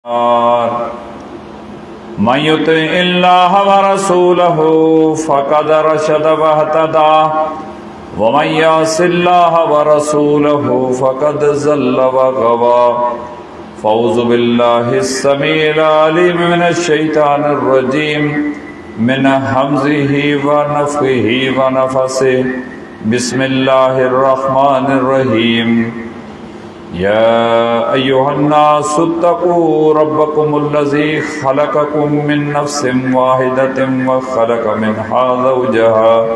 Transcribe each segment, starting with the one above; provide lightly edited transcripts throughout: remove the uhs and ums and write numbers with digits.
من يطع الله ورسوله فقد رشد واهتدى ومن يعص الله ورسوله فقد زل وغوى فاعوذ بالله السميع العليم من الشيطان الرجيم من همزه ونفخه ونفسه بسم الله الرحمن الرحيم يا أيها الناس اتقوا ربكم الذي خلقكم من نفس واحدة وخلق منها زوجها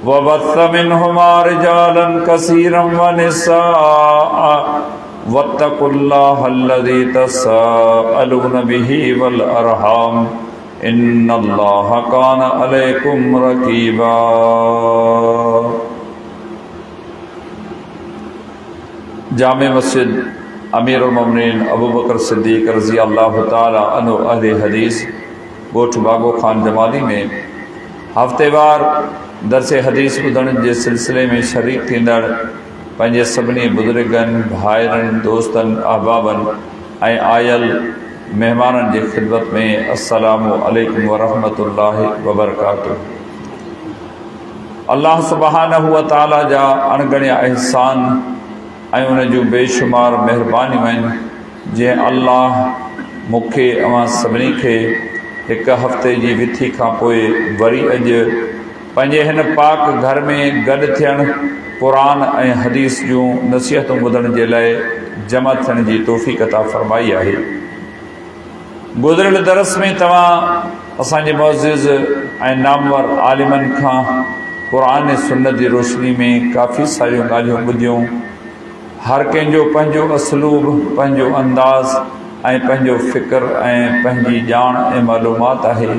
وبث منهما رجالا كثيرا ونساء واتقوا الله الذي تساءلون به والأرحام إن الله كان عليكم رقيبا جامع مسجد امير المومنين ابوبڪر صديق رضي الله تعالٰي عنه اهل حديث ڳوٺ باگو خان جمالي ۾ هفتيوار درس حديث ٻڌڻ جي سلسلي ۾ شريڪ ٿيندڙ پنهنجي سڀني بزرگن، ڀائرن، دوستن، احبابن ۽ آيل مهمانن جي خدمت ۾ السلام عليڪم ورحمة الله وبرڪاته. الله سبحانه وتعاليٰ جا اڻڳڻيا احسان ۽ ان جون بيشمار مهربانيون آهن جنهن الله مون کي اوهان سڀني کي هڪ هفتي جي وٿي کان پوء وري اڄ پنهنجي هن پاڪ گهر ۾ گڏ ٿيڻ قرآن ۽ حديث جون نصيحتون ٻڌڻ جي لاء جمع ٿيڻ جي توفيق عطا فرمائي آهي. گذريل درس ۾ توهان اسان جي معزز ۽ نامور عالمن کان قرآن ۽ سنت جي روشني ۾ ڪافي ساريون ڳالهيون ٻڌيون. هر ڪنهن جو پنهنجو اسلوب، پنهنجو انداز ۽ پنهنجو فڪر ۽ پنهنجي ڄاڻ ۽ معلومات آهي.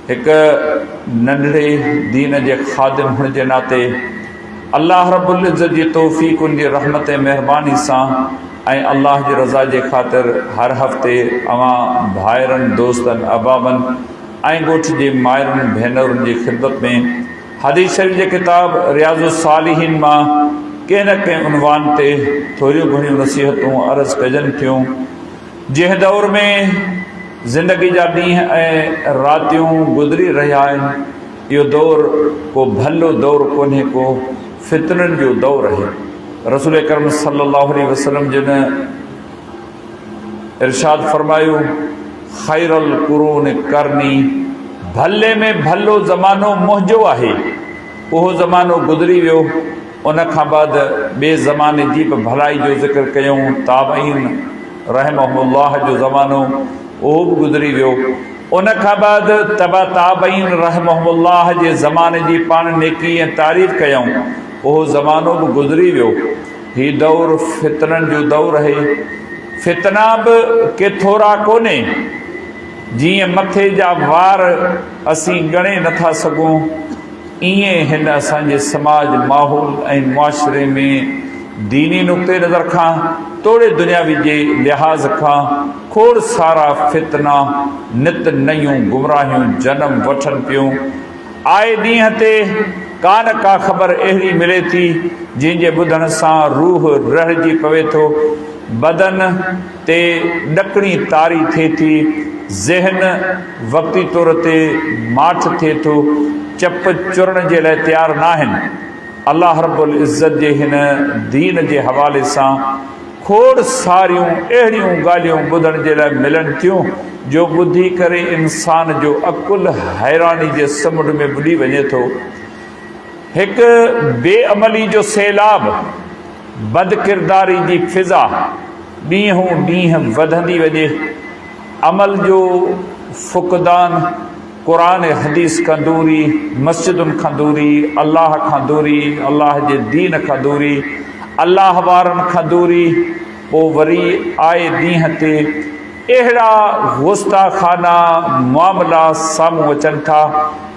هڪ ننڍڙي دين جي خادم هئڻ جي ناتي الله رب العزت جي توفيق ان جي رحمت ۽ مهرباني سان ۽ الله جي رضا جي خاطر هر هفتي اوهان ڀائرن، دوستن، احبابن ۽ ڳوٺ جي مائرن ڀينرن جي خدمت ۾ حديث شريف جي ڪتاب رياض الصالحين مان ڪنهن نه ڪنهن عنوان تي ٿوريون گهڻيون نصيحتون عرض ڪجن ٿيون. جنهن دور ۾ زندگي جا ڏينهن ۽ راتيون گذري رهيا آهن اهو دور ڪو ڀلو دور ڪونهي ڪو فتنن جو دور آهي. رسول اڪرم صلي الله عليه وسلم جن ارشاد فرمايو خير القرون قرني ڀلي ۾ ڀلو زمانو منهنجو آهي اهو زمانو گذري ويو ان کان بعد ٻئي زماني جي به ڀلائي جو ذڪر ڪيائون تابعين رحمهم الله جو زمانو اهو به گذري ويو ان کان بعد تبع تابعين رحمهم الله جي زماني جي پاڻ نيڪي ۽ تعريف ڪيائون اهو زمانو به گذري ويو. هي دور فتنن جو دور اهي. فتنا به ڪي ٿورا ڪونهي. جيئن مٿي جا وار اسين ڳڻي نٿا سگهون، ايئن هن اسان جي سماج، ماحول ۽ معاشري ۾ ديني نقطي نظر کان توڙي دنياوي جي لحاظ کان کوڙ سارا فتنا نت نيون گمراهيون جنم وٺن پيون. آئي ڏينهن تي ڪا نه ڪا خبر اهڙي ملي ٿي، جنهن جي ٻڌڻ سان روح رهڙجي پوي ٿو، بدن تي ڏڪڻي طاري ٿئي ٿي، ذهن وقتي طور تي ماٺ ٿئي ٿو، چپ چرڻ جي لاء تيار ناهن. الله رب العزت جي هن دين جي حوالي سان کوڙ ساريون اهڙيون ڳالهيون ٻڌڻ جي لاء ملن ٿيون جو ٻڌي ڪري انسان جو عقل حيراني جي سمنڊ ۾ ٻڏي وڃي ٿو. هڪ بي عملي جو سيلاب، بدڪرداري جي فضا ڏينهون ڏينهن وڌندي وڃي، عمل جو فقدان، قرآن حديث کان دوري، مسجدن کان دوري، الله کان دوري، الله جي دين کان دوري، الله وارن کان دوري، پوء وري آئي ڏينهن تي اهڙا گستاخانه معاملا سامهون اچن ٿا،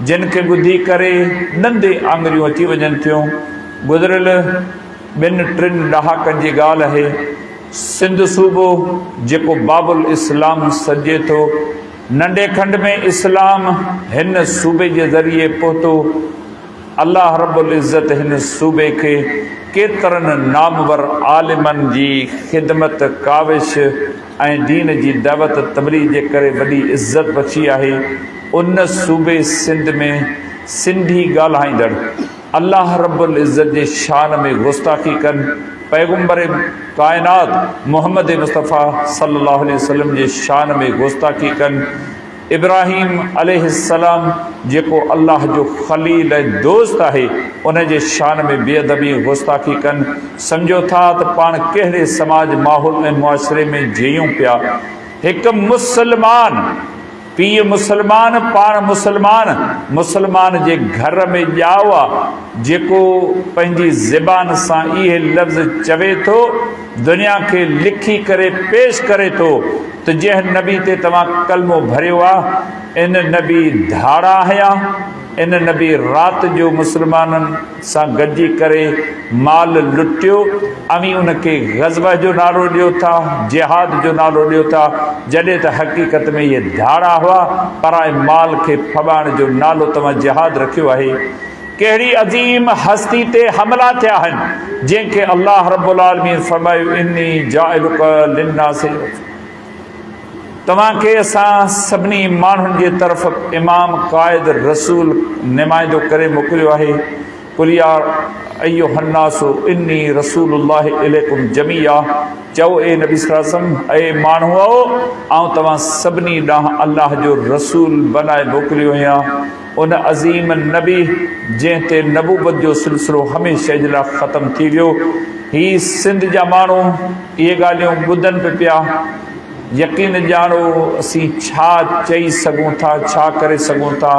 جن کي ٻڌي ڪري ڏندي آڱريون اچي وڃن ٿيون. گذريل ٻن ٽن ڏهاڪن جي ڳالهه آهي، سنڌ صوبو جيڪو باب الاسلام سڏجي ٿو، ننڍي کنڊ ۾ اسلام هن صوبي جي ذريعي پهتو. الله رب العزت هن صوبي کي ڪيترن نامور عالمن جي خدمت، ڪاوش ۽ دين جي دعوت تبليغ جي ڪري وڏي عزت بخشي آهي. ان صوبي سنڌ ۾ سنڌي ڳالهائيندڙ الله رب العزت جي شان ۾ گستاخي ڪن، پيغمبر ڪائنات محمد مصطفيٰ صلي الله عليه وسلم جي شان ۾ گستاخي ڪن، ابراهيم عليه السلام جيڪو الله جو خليل ۽ دوست آهي ان جي شان ۾ بي ادبي ۽ گستاخي ڪن، سمجهو ٿا ته پاڻ ڪهڙي سماج، ماحول ۽ معاشري ۾ جيئون پيا. هڪ مسلمان، پيء مسلمان، پاڻ مسلمان، مسلمان جي گهر ۾ ڄائو آ، جيڪو پنهنجي زبان سان اهي لفظ چوي ٿو، دنيا کي لکي ڪري پيش ڪري ٿو ته جنهن نبي تي توهان ڪلمو ڀريو آ، ان نبي ڌاڙا هنيا، ان نبي رات جو مسلمانن سان گڏجي ڪري مال لٽيو، اوهين ان کي غزوه جو نالو ڏيو ٿا، جهاد جو نالو ڏيو ٿا، جڏهن ته حقيقت ۾ اهي ڌاڙا هئا، پرائي مال کي ڦٻائڻ جو نالو توهان جهاد رکيو آهي. ڪهڙي عظيم هستي تي حملا ٿيا آهن، جنهن کي الله رب العالمين فرمايو اني جاعلک للناس توهان کي اسان سڀني ماڻهن جي طرف امام، قائد، رسول، نمائندو ڪري موڪليو آهي، قل يا ايها الناس اني رسول الله اليڪم جميعا چئو اي نبي صلي الله عليه وسلم اي ماڻهؤ آئون توهان سڀني ڏانهن الله جو رسول بنائي موڪليو آهيان، ان عظيم نبي جنهن تي نبوت جو سلسلو هميشه جي لاء ختم ٿي ويو. هي سنڌ جا ماڻهو اهي ڳالهيون ٻڌن به پيا. يقين ڄاڻو اسين ڇا چئي سگهون ٿا، ڇا ڪري سگهون ٿا.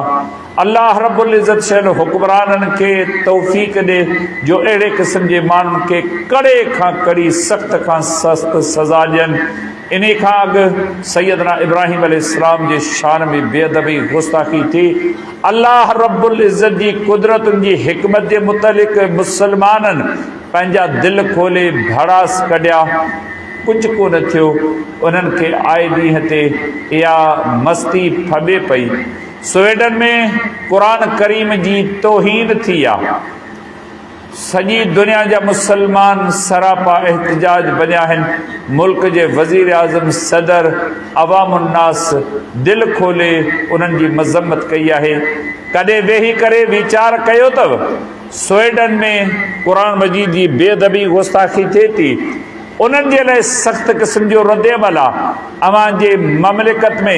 الله رب العزت شل حڪمرانن کي توفيق ڏي جو اهڙي قسم جي ماڻهن کي ڪڙي کان ڪڙي سخت کان سخت سزا ڏين. انهي کان اڳ سيدنا ابراهيم عليه السلام جي شان ۾ بي ادبي گستاخي ٿي. الله رب العزت جي قدرتن جي حڪمت جي متعلق مسلمانن پنهنجا دل کولي ڀڙاس ڪڍيا، ڪجهه ڪونه ٿيو، انهن کي آئي ڏينهن تي اها مستي ڦٻي پئي. سوئيڊن ۾ قرآن ڪريم جي توهين ٿي آ. سڄي دنيا جا مسلمان سراپا احتجاج بنيا آهن، ملڪ جي وزيراعظم، صدر، عوام الناس دل کولي انهن جي مذمت ڪئي آهي، ڪڏهن ويهي ڪري ويچار ڪيو اٿو؟ سوئيڊن ۾ قرآن مجيد جي بي ادبي گستاخي ٿئي ٿي، انهن جي لاء سخت قسم جو ردعمل آ. اوهان جي مملڪت ۾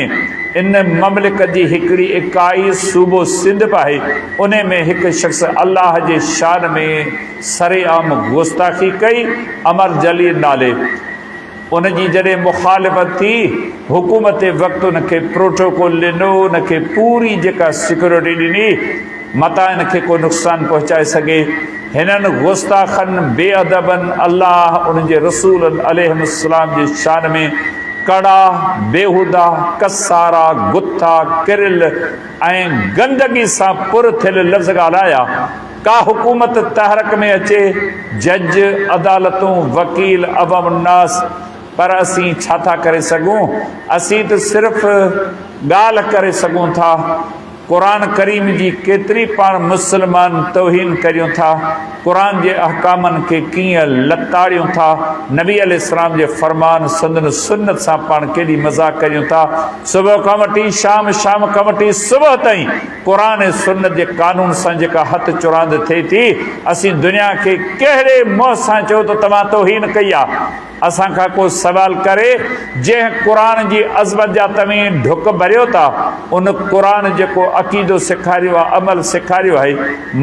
ان مملڪت جي هڪڙي اڪائي صوبو سنڌ به آهي، انهي ۾ هڪ شخص الله جي شان ۾ سرعام گستاخي ڪئي، امر جليل نالي. ان جي جڏهن مخالفت ٿي، حڪومت وقت ان کي پروٽوڪول ڏنو، ان کي پوري جيڪا سيڪيورٽي ڏني، متان ان کي ڪو نقصان پهچائي سگهي. هنن گستاخن، بي ادبن، الله، ان جي رسولن عليهم السلام جي شان ۾ ڪڙا، بيهودا، ڪسارا، گٿا، ڪريل ۽ گندگي سان پر ٿيل لفظ ڳالهايا. ڪا حڪومت تحرڪ ۾ اچي، جج، عدالتون، وڪيل، عوام الناس، پر اسين ڇا ٿا ڪري سگهون؟ اسين ته صرف ڳالهه ڪري سگهون ٿا. قرآن ڪريم جي ڪيتري پاڻ مسلمان توهين ڪريون ٿا، قرآن جي احڪامن کي ڪيئن لتاڙيون ٿا، نبي عليه السلام جي فرمان، سندن سنت سان پاڻ ڪيڏي مذاق ڪريون ٿا، صبح کان وٺي شام، شام کان وٺي صبح تائين قرآن ۽ سنت جي قانون سان جيڪا هٿ چراند ٿئي ٿي، اسين دنيا کي ڪهڙي منهن سان چئون ته توهان توهين ڪئي آ؟ اسان کان ڪو سوال ڪري، جنهن قرآن جي عظمت جا توهين ڍڪ ڀريو ٿا، ان قرآن جيڪو عقيدو سيکاريو آ، عمل سيکاريو آهي،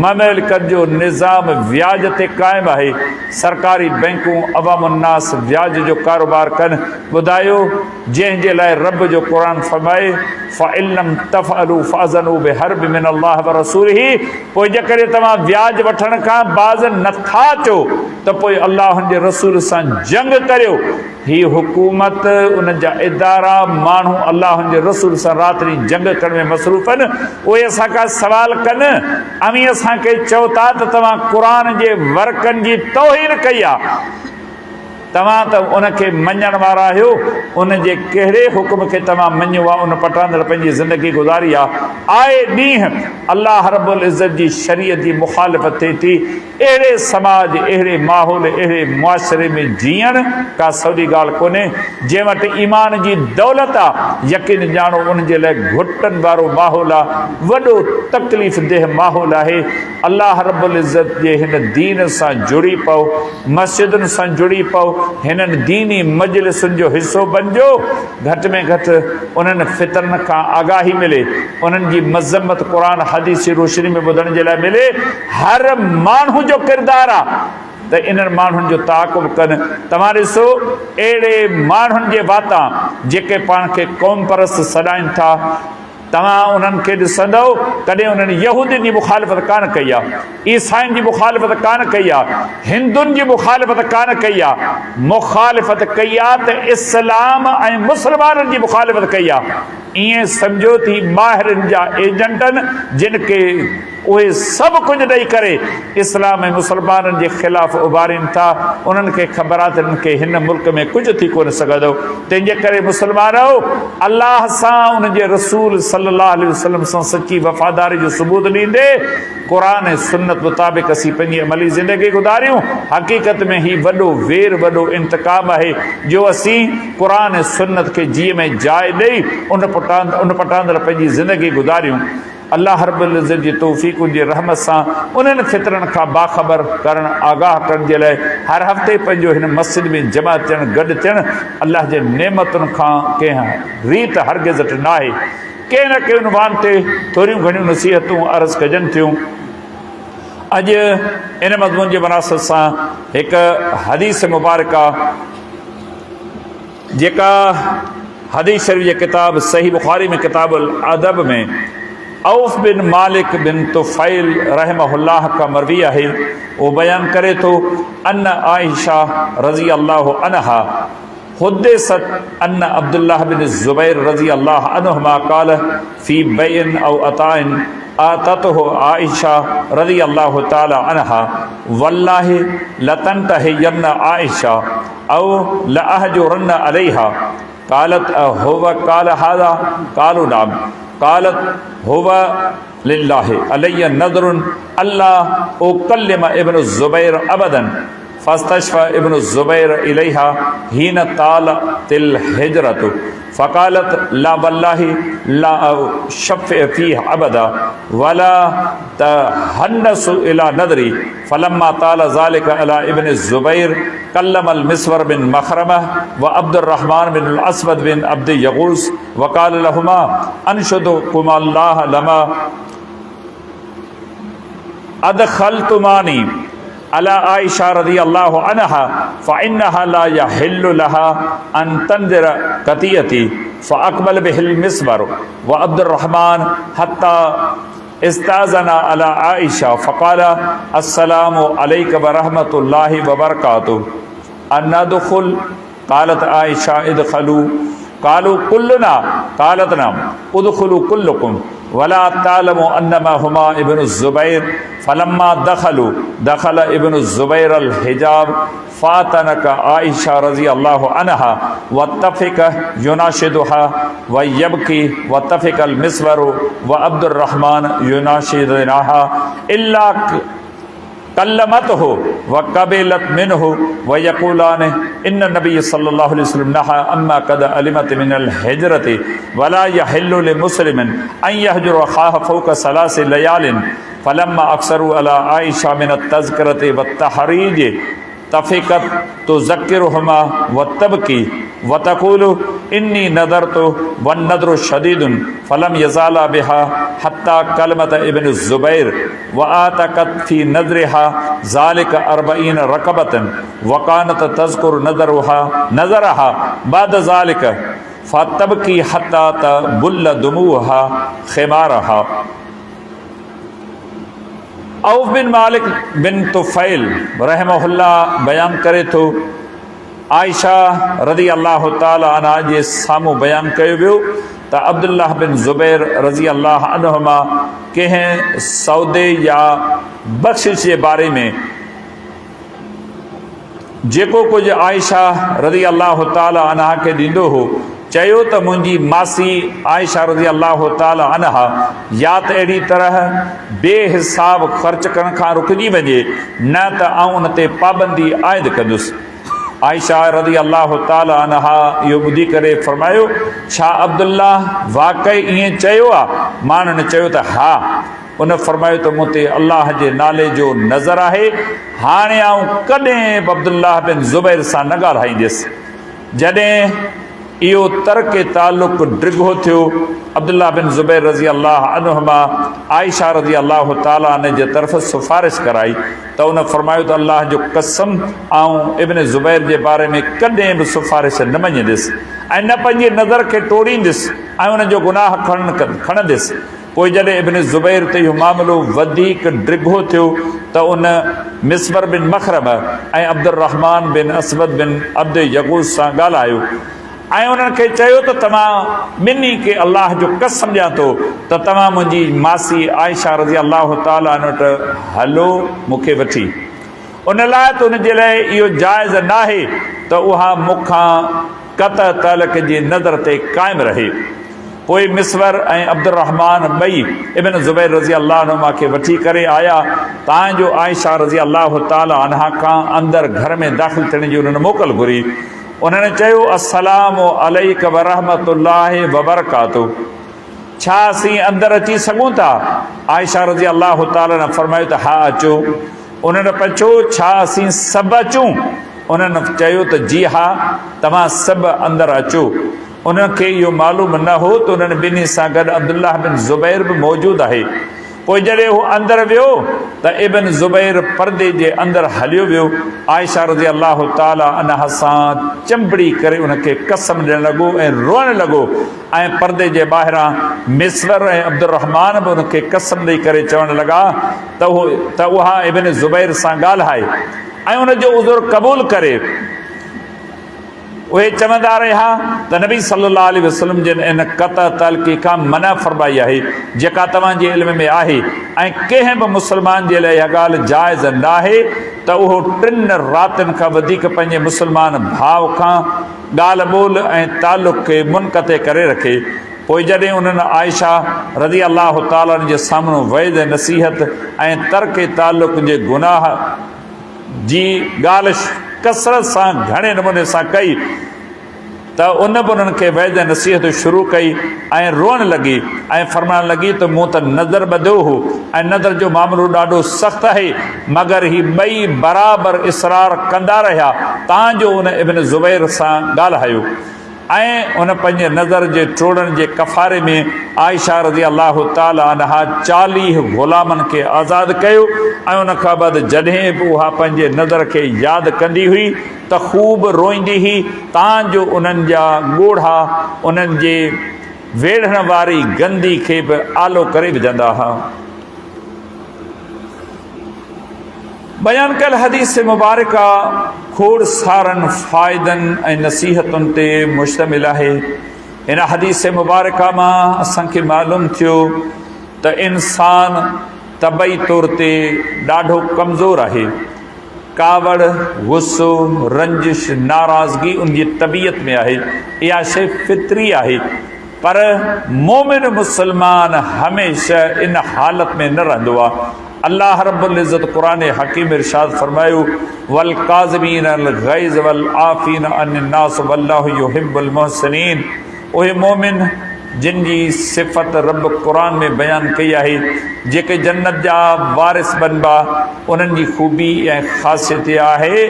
مملڪت جو نظام وياج تي قائم آهي، سرڪاري بئنڪون عوام الناس وياج جو ڪاروبار ڪن، ٻڌايو جنهن جي لاء رب جو قرآن فرمائي، فَإِن لَّمْ تَفْعَلُوا فَأْذَنُوا بِحَرْبٍ مِّنَ اللَّهِ وَرَسُولِهِ پوء جيڪڏهن توهان وياج وٺڻ کان باز نه ٿا اچو ته پوء الله ان جي رسول سان جنگ ڪريو. هي حڪومت، ان جا ادارا، ماڻهو الله ان جي رسول سان رات ڏينهن جنگ ڪرڻ ۾ مصروف آهن، اهي اسان کان سوال ڪن، اوهين اسان کي چئو ٿا ته توهان قرآن جي ورقن جي توهين ڪئي آهي. توهان ته ان کي مڃڻ وارا آهيو، ان جي ڪهڙي حڪم کي توهان مڃيو آهي، ان پٽاندڙ پنهنجي زندگي گذاري آهي. آئي ڏينهن الله رب العزت جي شريعت جي مخالفت ٿئي ٿي. اهڙي سماج، اهڙي ماحول، اهڙي معاشري ۾ جيئڻ ڪا سولي ڳالهه ڪونهي. جنهن وٽ ايمان جي دولت آ، يقين ڄاڻو ان جي لاء گهٽن وارو ماحول آ، وڏو تڪليف ده ماحول آهي. الله رب العزت جي هن دين سان جڙي پئو، مسجدن سان جڙي پئو، هنن ديني مجلسن جو حصو بنجو، گهٽ ۾ گهٽ انهن فتنن کان آگاهي ملي، انهن جي مذمت قرآن حديث جي روشني ۾ ٻڌڻ جي لاء ملي، هر ماڻهو جو ڪردار آ ته انهن ماڻهن جو تعاقب ڪن، توهان ڏسو اهڙي ماڻهن جي واتان جيڪي پاڻ کي قومپرست سڏائين ٿا، توهان انهن کي ڏسندؤ، ڪڏهن انهن يهودين جي مخالفت ڪانه ڪئي آ، عيسائين جي مخالفت ڪانه ڪئي آ، هندن جي مخالفت ڪانه ڪئي آ، مخالفت ڪئي آ ته اسلام ۽ مسلمانن جي مخالفت ڪئي آ. ائين سمجهو ته هي ٻاهرين جا ايجنٽن جن کي اهي سڀ ڪجهه ڏئي ڪري اسلام ۽ مسلمانن جي خلاف اڀارين ٿا، انهن کي خبر آهي ته انهن کي هن ملڪ ۾ ڪجهه ٿي ڪونه سگهندو، تنهن جي ڪري مسلمانؤ! الله سان ان جي رسول صلي الله عليه وسلم سان سچي وفاداري جو ثبوت ڏيندي قرآن ۽ سنت مطابق اسين پنهنجي عملي زندگي گذاريون، حقيقت ۾ هي وڏو وير وڏو انتقام آهي جو اسين قرآن ۽ سنت کي جيء ۾ جاء ڏئي ان پٽاندڙ پنهنجي زندگي گذاريون. الله رب العزت جي توفيق ان جي رحمت سان انهن فتنن کان باخبر ڪرڻ آگاهه ڪرڻ جي لاء هر هفتي پنهنجو هن مسجد ۾ جمع ٿيڻ گڏ ٿيڻ الله جي نعمتن کان ڪنهن ريت هرگز هٽ ناهي ڪنهن نه ڪنهن عنوان تي ٿوريون گهڻيون نصيحتون عرض ڪجن ٿيون اڄ ان مضمون جي مناسبت سان هڪ حديث مبارڪه جيڪا حديث شريف جي ڪتاب صحيح بخاري ۾ ڪتاب الادب ۾ عوف بن مالڪ بن طفيل رحمه الله کان مروي آهي اهو بيان ڪري ٿو ان عائشه رضي الله عنها حدثت ان عبد الله بن الزبير رضي الله عنهما قال في بيع او عطاء اعطته عائشه رضي الله تعالى عنها والله لتنتهين عائشه او لاهجرن عليها قالت اهو قال هذا قالوا نعم قالت هو لله علي نذر الا اكلم ابن الزبير ابدا فاستشفى ابن الزبير اليها حين طالت الهجرة فقالت لا والله لا اشفع فيه ابدا ولا تهنس الى نذري فلما طال ذلك على ابن الزبير كلم المسور بن مخرمه وعبد الرحمن بن الاسود بن عبد يغوث وقال لهما انشدكما الله لما ادخلتماني على عائشه رضي الله عنها فانها لا يحل لها ان تنذر قطيعتي فاقبل به المسور وعبد الرحمن حتى استاذن على عائشه فقال السلام عليك ورحمة الله وبركاته ندخل قالت عائشه ادخلوا قالوا كلنا قالت نعم ادخلوا كلكم ولا تعلموا انما هما ابن الزبير فلما دخلوا دخل ابن الزبير الحجاب فاتنك عائشه رضي الله عنها واتفق يناشدها ويبكي واتفق المسور وعبد الرحمن يناشدناها الا كلمته وقبلت منه ويقولان ان النبي صلى الله عليه وسلم نهى اما قد علمت من الهجرة ولا يحل لمسلم ان يهجر اخاه فوق ثلاث ليال فلما اكثروا على عائشه من التذكرة والتحريج تفقت تذكرهما وتبكي وتقول اني نذرت والنذر شديد فلم يزالا بها حتى كلمة ابن الزبير واعتقت في نذرها ذلك اربعين رقبة وكانت تذكر نذرها نذرها بعد ذلك فتبكي حتى تبل دموعها خمارها. عوف بن مالڪ بن طفيل رحمه الله بيان ڪري ٿو، عائشه رضي الله تعالٰي عنها جي سامهون بيان ڪيو ويو ته عبدالله بن زبير رضي الله عنهما ڪنهن سودي يا بخشش جي باري ۾ جيڪو ڪجهه عائشه رضي الله تعالٰي عنها کي ڏيندو هو، چيو ته منهنجي ماسي عائشه رضي الله تعالٰي عنها يا ته اهڙي طرح بي حساب خرچ ڪرڻ کان رڪجي وڃي نه ته آئون ان تي پابندي عائد ڪندس. عائشه رضي الله تعالٰي عنها اهو ٻڌي ڪري فرمايو، ڇا عبدالله واقعي ائين چيو آ؟ ماڻهن چيو ته ها. ان فرمايو ته مون تي الله جي نالي جو نذر آهي، هاڻي آئون ڪڏهن به عبدالله بن زبير سان نه ڳالهائينديس. جڏهن اهو ترڪ تعلق ڊگهو ٿيو، عبدالله بن زبير رضي الله عنهما عائشه رضي الله تعالٰي عنه جي طرف سفارش ڪرائي ته ان فرمايو ته الله جو قسم آئون ابن زبير جي باري ۾ ڪڏهن به سفارش نه مڃينديس ۽ نه پنهنجي نظر کي ٽوڙينديس ۽ ان جو گناهه کڻنديس. پوء جڏهن ابن زبير تي اهو معاملو وڌيڪ ڊگهو ٿيو ته ان مسور بن مخرمه ۽ عبدالرحمان بن اسود بن عبد يغوث سان ڳالهايو ۽ انهن کي چيو ته توهان ٻنهي کي الله جو قسم ڏيان ٿو ته توهان منهنجي ماسي عائشه رضي الله تعالٰي عنها وٽ هلو مون کي وٺي ان لاء ته ان جي لاء اهو جائز ناهي ته اها مون کان قطع تعلق جي نظر تي قائم رهي. پوء مسور ۽ عبدالرحمان ٻئي ابن زبير رضي الله عنهما کي وٺي ڪري آيا، تان جو عائشه رضي الله تعالٰي عنها کان اندر گهر ۾ داخل ٿيڻ جي انهن موڪل گهري. انهن چيو، السلام عليڪ ورحمة الله وبرڪاته. ڇا اسين اندر اچي سگهون ٿا؟ عائشه رضي الله تعالٰي عنها فرمايو ته ها اچو. انهن پڇيو، ڇا اسين سڀ اچون؟ انهن چيو ته جي ها، توهان سڀ اندر اچو. انهن کي اهو معلوم نه هو ته انهن ٻنهي سان گڏ عبدالله بن زبير به موجود آهي. پوء جڏهن هو اندر ويو ته ابن زبير پردي جي اندر هليو ويو. عائشه رضي الله تعالٰي عنها سان چنبڙي ڪري ان کي قسم ڏيڻ لڳو ۽ روئڻ لڳو ۽ پردي جي ٻاهران مسور ۽ عبدالرحمان به ان کي قسم ڏئي ڪري چوڻ لڳا ته اها ابن زبير سان ڳالهائي ۽ ان جو عذر قبول ڪري. اهي چوندا رهيا ته نبي صلي الله عليه وسلم جن ان قطع تعلقي کان منع فرمائي آهي جيڪا توهان جي علم ۾ آهي ۽ ڪنهن به مسلمان جي لاء اها ڳالهه جائز ناهي ته اهو ٽن راتين کان وڌيڪ پنهنجي مسلمان ڀاء کان ڳالهه ٻولهه ۽ تعلق کي منقطع ڪري رکي. پوء جڏهن انهن عائشه رضي الله تعالٰي عنها جي سامهون وعظ ۽ نصيحت ۽ ترڪ تعلق جي گناهه جي ڳالهه ڪثرت سان گهڻي نموني سان ڪئي ته ان به انهن کي وعظ ۽ نصيحت شروع ڪئي ۽ روئڻ لڳي ۽ فرمائڻ لڳي ته مون ته نذر ٻڌو هو ۽ نذر جو معاملو ڏاڍو سخت آهي مگر هي ٻئي برابر اصرار ڪندا رهيا تان جو ان ابن زبير سان ڳالهايو. ۽ ان پنهنجي نذر جي ٽوڙڻ جي ڪفاري ۾ عائشه رضي الله تعالٰي عنها 40 غلامن کي آزاد ڪيو ۽ ان کان بعد جڏهن به اها پنهنجي نذر کي ياد ڪندي هئي ته خوب روئيندي هئي تان جو انهن جا ڳوڙها انهن جي ويڙهڻ واري گندي کي به آلو ڪري وجهندا ها. بيان ڪيل حديث مبارڪه کوڙ سارن فائدن ۽ نصيحتن تي مشتمل آهي. هن حديث مبارڪه مان اسان کي معلوم ٿيو ته انسان طبعي طور تي ڏاڍو ڪمزور آهي. ڪاوڙ، غصو، رنجش، ناراضگي ان جي طبيعت ۾ آهي. اها شيء فطري آهي. پر مؤمن مسلمان هميشه ان حالت ۾ نه رهندو آهي. الله رب العزت قرآن حڪيم ارشاد فرمايو، والڪاظمين الغيظ والعافين عن الناس والله يحب المحسنين اهي مؤمن جن جي صفت رب قرآن ۾ بيان ڪئي آهي جيڪي جنت جا وارث بنبا انهن جي خوبي ۽ خاصيت اها آهي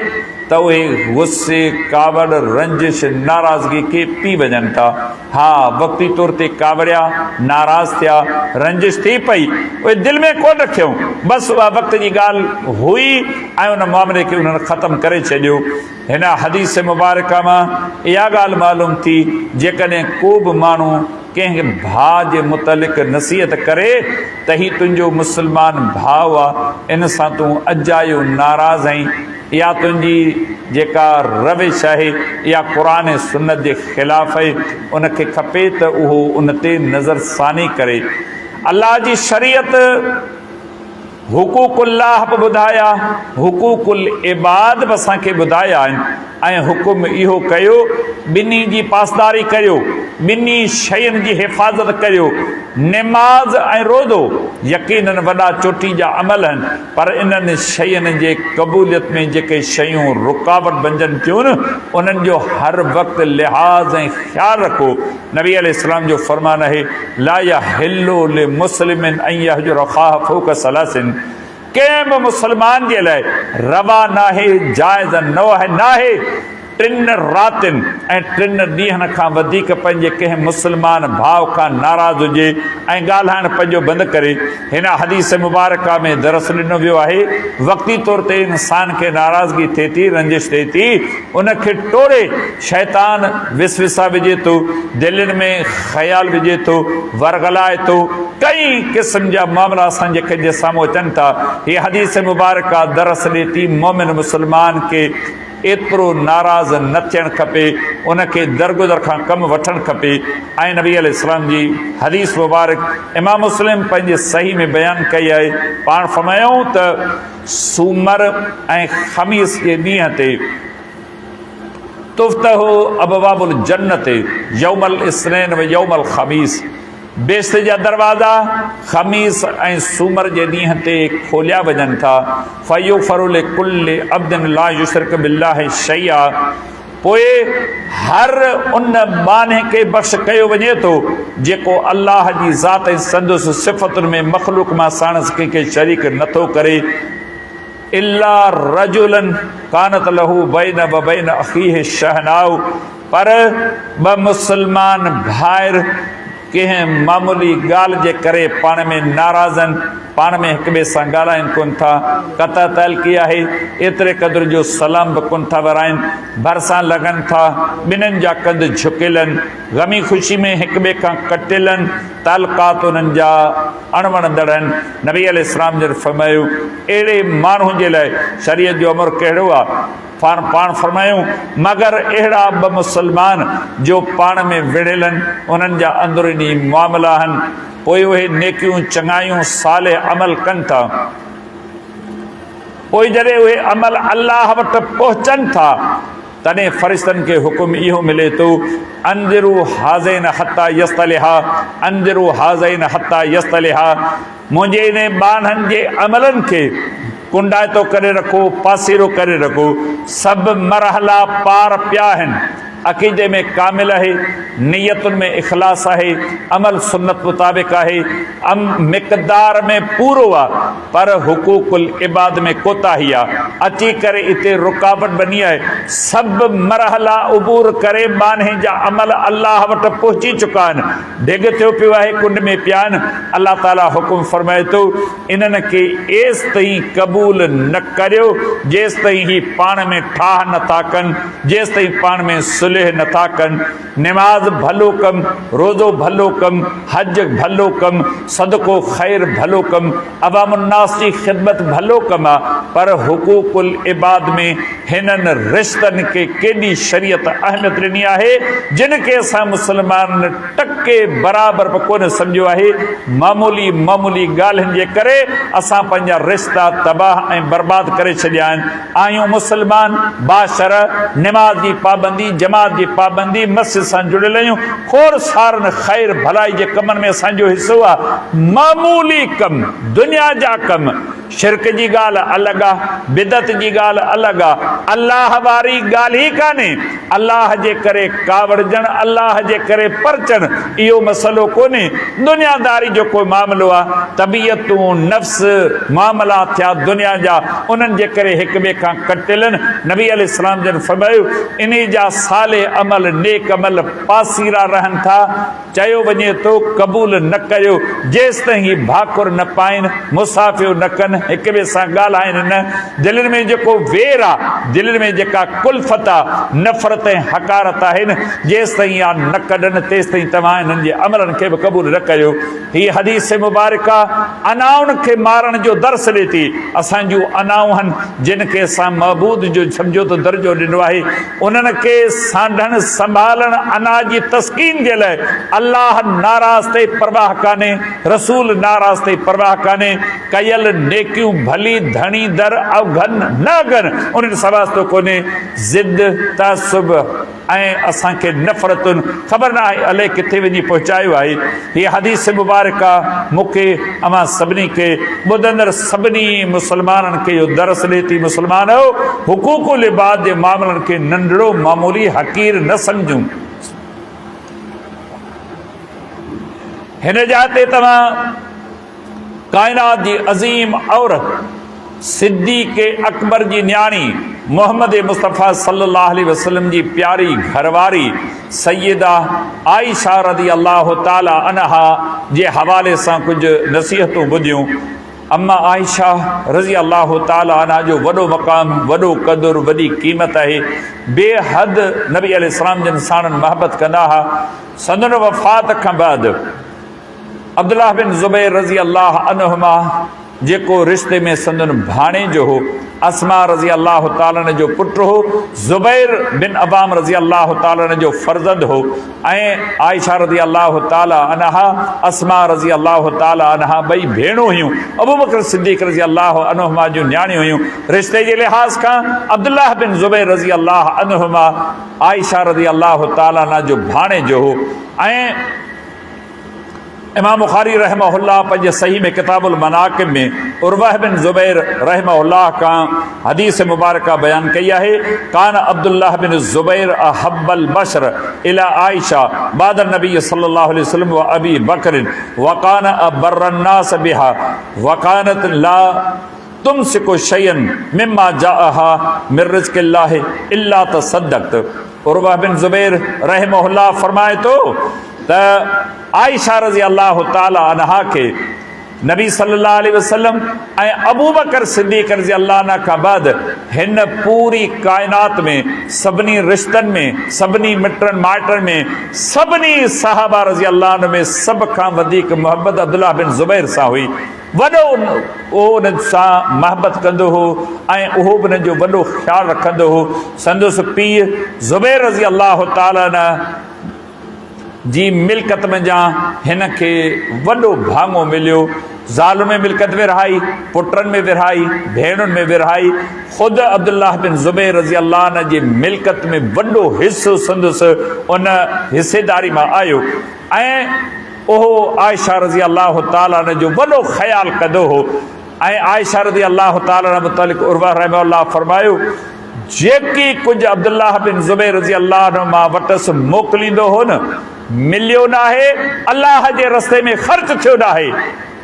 ته اهي غصي، ڪاوڙ، رنجش، ناراضگي کي پي وڃن ٿا. ها، وقتي طور تي ڪاوڙيا، ناراض ٿيا، رنجش ٿي پئي، اهي دل ۾ ڪونه رکيائون، بس اها وقت جي ڳالهه هئي ۽ ان معاملي کي انهن ختم ڪري ڇڏيو. هن حديث مبارڪه مان اها ڳالهه معلوم ٿي، جيڪڏهن ڪو به ماڻهو ڪنهن ڀاء جي متعلق نصيحت ڪري ته هي تنهنجو مسلمان ڀاء آ، ان سان تون اجايو ناراض آهين، اها تنهنجي جيڪا روش آهي اها قرآن ۽ سنت جي خلاف آهي، ان کي کپي ته اهو ان تي نظر ثاني ڪري. الله جي شريعت حقوق الله به ٻڌايا، حقوق العباد به اسان کي ٻڌايا آهن ۽ حڪم اهو ڪيو ٻنهي جي پاسداري ڪريو، ٻنهي شين جي حفاظت ڪريو، نماز ۽ روزو يقيناً وڏا چوٽي جا عمل آهن پر انهن شين جي قبوليت ۾ جيڪي شيون رڪاوٽ بنجن ٿيون انهن جو هر وقت لحاظ ۽ خيال رکو. نبي عليه السلام جو فرمان آهي، لا يحل لمسلم ان يهجر اخاه فوق ثلاث ڪنهن به مسلمان جي لاء روا ناهي، جائز ناهي، ٽن راتين ۽ ٽن ڏينهن کان وڌيڪ پنهنجي ڪنهن مسلمان ڀاء کان ناراض هجي ۽ ڳالهائڻ پنهنجو بند ڪري. هن حديث مبارڪه ۾ درس ڏنو ويو آهي، وقتي طور تي انسان کي ناراضگي ٿئي ٿي، رنجش ٿئي ٿي، ان کي ٽوڙي شيطان وسوسا وجهي ٿو، دلين ۾ خيال وجهي ٿو، ورغلائي ٿو، ڪئين قسم جا معاملا اسان جي اکين جي سامهون اچن ٿا. هي حديث مبارڪه درس ڏي ٿي مؤمن مسلمان کي ايترو ناراض نه ٿيڻ کپي، ان کي درگذر کان ڪم وٺڻ کپي ۽ نبي عليه السلام جي حديث مبارڪ امام مسلم پنهنجي صحيح ۾ بيان ڪئي آهي، پاڻ فرمايائون ته سومر ۽ خميس جي ڏينهن تي تفتح ابواب الجنت يوم الاثنين و يوم الخميس بهشت جا دروازا خميس ۽ سومر جي ڏينهن تي کوليا وڃن ٿا فيغفر لڪل عبد لا يشرڪ بالله شيئا پوء هر ان ٻانهي کي بخش ڪيو وڃي ٿو جيڪو الله جي ذات ۽ سندس صفتن ۾ مخلوق مان ساڻس ڪنهن کي شريڪ نٿو ڪري. الا رجلا ڪانت له بين وبين اخيه شحناء پر ٻه مسلمان ڀائر ڪنهن معمولي ڳالهه جي ڪري پاڻ ۾ ناراض آهن، پاڻ ۾ هڪ ٻئي سان ڳالهائين ڪونه ٿا، قطع تعلقي آهي، ايتري قدر جو سلام به ڪونه ٿا ورائين، ڀرسان لڳن ٿا، ٻنهين جا ڪنڌ جهڪيل آهن، غمي خوشي ۾ هڪ ٻئي کان ڪٽيل آهن، تعلقات انهن جا اڻوڻندڙ آهن. نبي عليه السلام جن فرمايو، اهڙي ماڻهو جي لاء شريعت جو امر ڪهڙو آ؟ پاڻ فرمايائون، مگر اهڙا ٻه مسلمان جو پاڻ ۾ وڙهيل آهن، انهن جا اندروني معاملا آهن، پوء اهي نيڪيون، چڱايون، صالح عمل ڪن ٿا. پوء جڏهن اهي عمل الله وٽ پهچن ٿا، تڏهن فرشتن کي حڪم اهو ملي ٿو، انظروا هذين حتي يصطلحا، انظروا هذين حتي يصطلحا، منهنجي انهي ٻانهن جي عملن کي ڪنڊائتو ڪري رکو، پاسيرو ڪري رکو، سڀ مرحلا پار پيا آهن، عقيدي ۾ ڪامل آهي، نيتن ۾ اخلاص آهي، عمل سنت مطابق آهي، مقدار ۾ پورو آ، پر حقوق العباد ۾ ڪوتاهي آ، اچي ڪري اتي رڪاوٽ بني آهي، سڀ مرحلا عبور ڪري ٻانهي جا عمل الله وٽ پهچي چڪا آهن، ڍڳ ٿيو پيو آهي، ڪنڊ ۾ پيا آهن، الله تعالي حڪم فرمائي ٿو، انهن کي ايستائين قبول نه ڪريو، جيستائين هي پاڻ ۾ ٺاهه نه ٿا ڪن، جيستائين پاڻ ۾ صلح نه ٿا ڪن. نماز ڀلو ڪم، روزو ڀلو ڪم، حج ڀلو ڪم، صدقو خير ڀلو ڪم، عوام الناس جي خدمت ڀلو ڪم آ، پر حقوق العباد ۾ هنن رشتن کي ڪيڏي شريعت اهميت ڏني آهي، جن کي اسان مسلمانن ٽڪي برابر به ڪونه سمجهيو آهي، معمولي معمولي ڳالهين جي ڪري اسان پنهنجا رشتا تباهه ۽ برباد ڪري ڇڏيا آهن. آهيون مسلمان باشرع نماز جي پابندي جماعت جي پابندي مسجد سان جڙيل آهيون کوڙ سارن خير ڀلائي جي ڪمن ۾ اسان جو حصو آ معمولي ڪم دنيا جا ڪم شرڪ جي ڳالهه الڳ آ بدعت جي ڳالهه الڳ آ الله واري ڳالهه ئي ڪانهي الله جي ڪري ڪاوڙجڻ الله جي ڪري پرچڻ اهو مسئلو ڪونهي، دنياداري جو ڪو معاملو آ، طبيعتون، نفس، معاملا ٿيا دنيا جا، انهن جي ڪري هڪ ٻئي کان ڪٽيلن، نبي عليه السلام جن فرمايو، انهي جا صالح عمل، نيڪ عمل، پاسيرا رهن ٿا، چيو وڃي ٿو، قبول نه ڪريو، جيستائين هي ڀاڪر نه پائين، مصافحو نه ڪن، هڪ ٻئي سان ڳالهائين نه، دلين ۾ جيڪو وير آ، دلين ۾ جيڪا ڪلفت آ، نفرت ۽ حقارت آهي نه، جيستائين اها نه ڪڍن، تيستائين توهان انهن جي عملن کي به قبول نه ڪريو. هيء حديث مبارڪه انائن کي مارڻ جو درس ڏئي ٿي. اسان جون انائون هن، جن کي اسان معبود جو سمجهو ته درجو ڏنو آهي، انهن کي سانڍڻ سنڀالڻ انا جي تسڪين جي لاء الله ناراض ٿئي پرواهه ڪانهي، رسول ناراض ٿئي پرواهه ڪانهي، ڪيل نيڪي. نيڪيون ڀلي ڌڻي در اوگهن نه اگهن، انهن سان واسطو ڪونهي. ضد، تعصب ۽ اسان کي نفرتن خبر نه آهي الائي ڪٿي وڃي پهچايو آهي. هيء حديث مبارڪه مون کي اوهان سڀني کي ٻڌندڙ سڀني مسلمانن کي اهو درس ڏئي ٿي مسلمانؤ! حقوق العباد جي معاملن کي ننڍڙو، معمولي، حقير نه سمجهون. هن جاء تي توهان ڪائنات جي عظيم عورت صديق اڪبر جي نياڻي محمد مصطفيٰ صلي الله عليه وسلم جي پياري گهرواري سيده عائشه رضي الله تعالٰي عنها جي حوالي سان ڪجهه نصيحتون ٻڌيون. اما عائشه رضي الله تعالٰي عنها جو وڏو مقام، وڏو قدر، وڏي قيمت آهي. بي حد نبي عليه السلام جن ساڻن محبت ڪندا ها. سندن وفات کان بعد عبدالله بن زبير رضي الله عنهما جيڪو رشتي ۾ سندن ڀاڻيجو هو، اسماء رضي الله تعالٰي عنها جو پٽ هو، زبير بن عوام رضي الله تعالٰي عنه جو فرزند هو ۽ عائشه رضي الله تعالٰي عنها، اسماء رضي الله تعالٰي عنها ٻئي ڀيڻون هيون، ابوبڪر صديق رضي الله عنهما جون نياڻيون هيون. رشتي جي لحاظ کان عبدالله بن زبير رضي الله عنهما عائشه رضي الله تعالٰي عنها جو ڀاڻيجو هو ۽ امام بخاري رحمه الله پنهنجي صحيح ۾ ڪتاب المناقب ۾ عروه بن زبير رحمه الله کان حديث مبارڪه بيان ڪئي آهي، ڪان عبدالله بن الزبير احب البشر الي عائشه بعد النبي صلي الله عليه وسلم وابي بڪر وڪان ابر الناس بها وڪانت لا تمسڪ شيئا مما جاءها من رزق الله الا تصدقت. عروه بن زبير رحمه الله فرمائي ٿو ته عائشه رضي الله تعالٰي عنها کي نبي صلي الله عليه وسلم ۽ ابوبڪر صديق رضي الله عنه کان بعد هن پوري ڪائنات ۾ سڀني رشتن ۾ سڀني مٽن مائٽن ۾ سڀني صحابه رضي الله عنه ۾ سڀ کان وڌيڪ محبت عبدالله بن زبير سان هئي. وڏو اهو انهن سان محبت ڪندو هو ۽ اهو به انهن جو وڏو خيال رکندو هو. سندس پيء زبير رضي الله تعالٰي عنه جي ملڪت منجهان هن کي وڏو ڀاڱو مليو. زال ۾ ملڪت ورهائي، پٽن ۾ ورهائي، ڀيڻن ۾ ورهائي. خود عبدالله بن زبير رضي الله عنه جي ملڪت ۾ وڏو حصو سندس ان حصيداري مان آيو ۽ اهو عائشه رضي الله تعالٰي عنها جو وڏو خيال ڪندو هو ۽ عائشه رضي الله تعالٰي عنها متعلق عروه رحمه الله فرمايو، جيڪي ڪجهه عبدالله بن زبير رضي الله عنه مان وٽس موڪليندو هو نه، مليو ناهي، الله جي رستي ۾ خرچ ٿيو ناهي،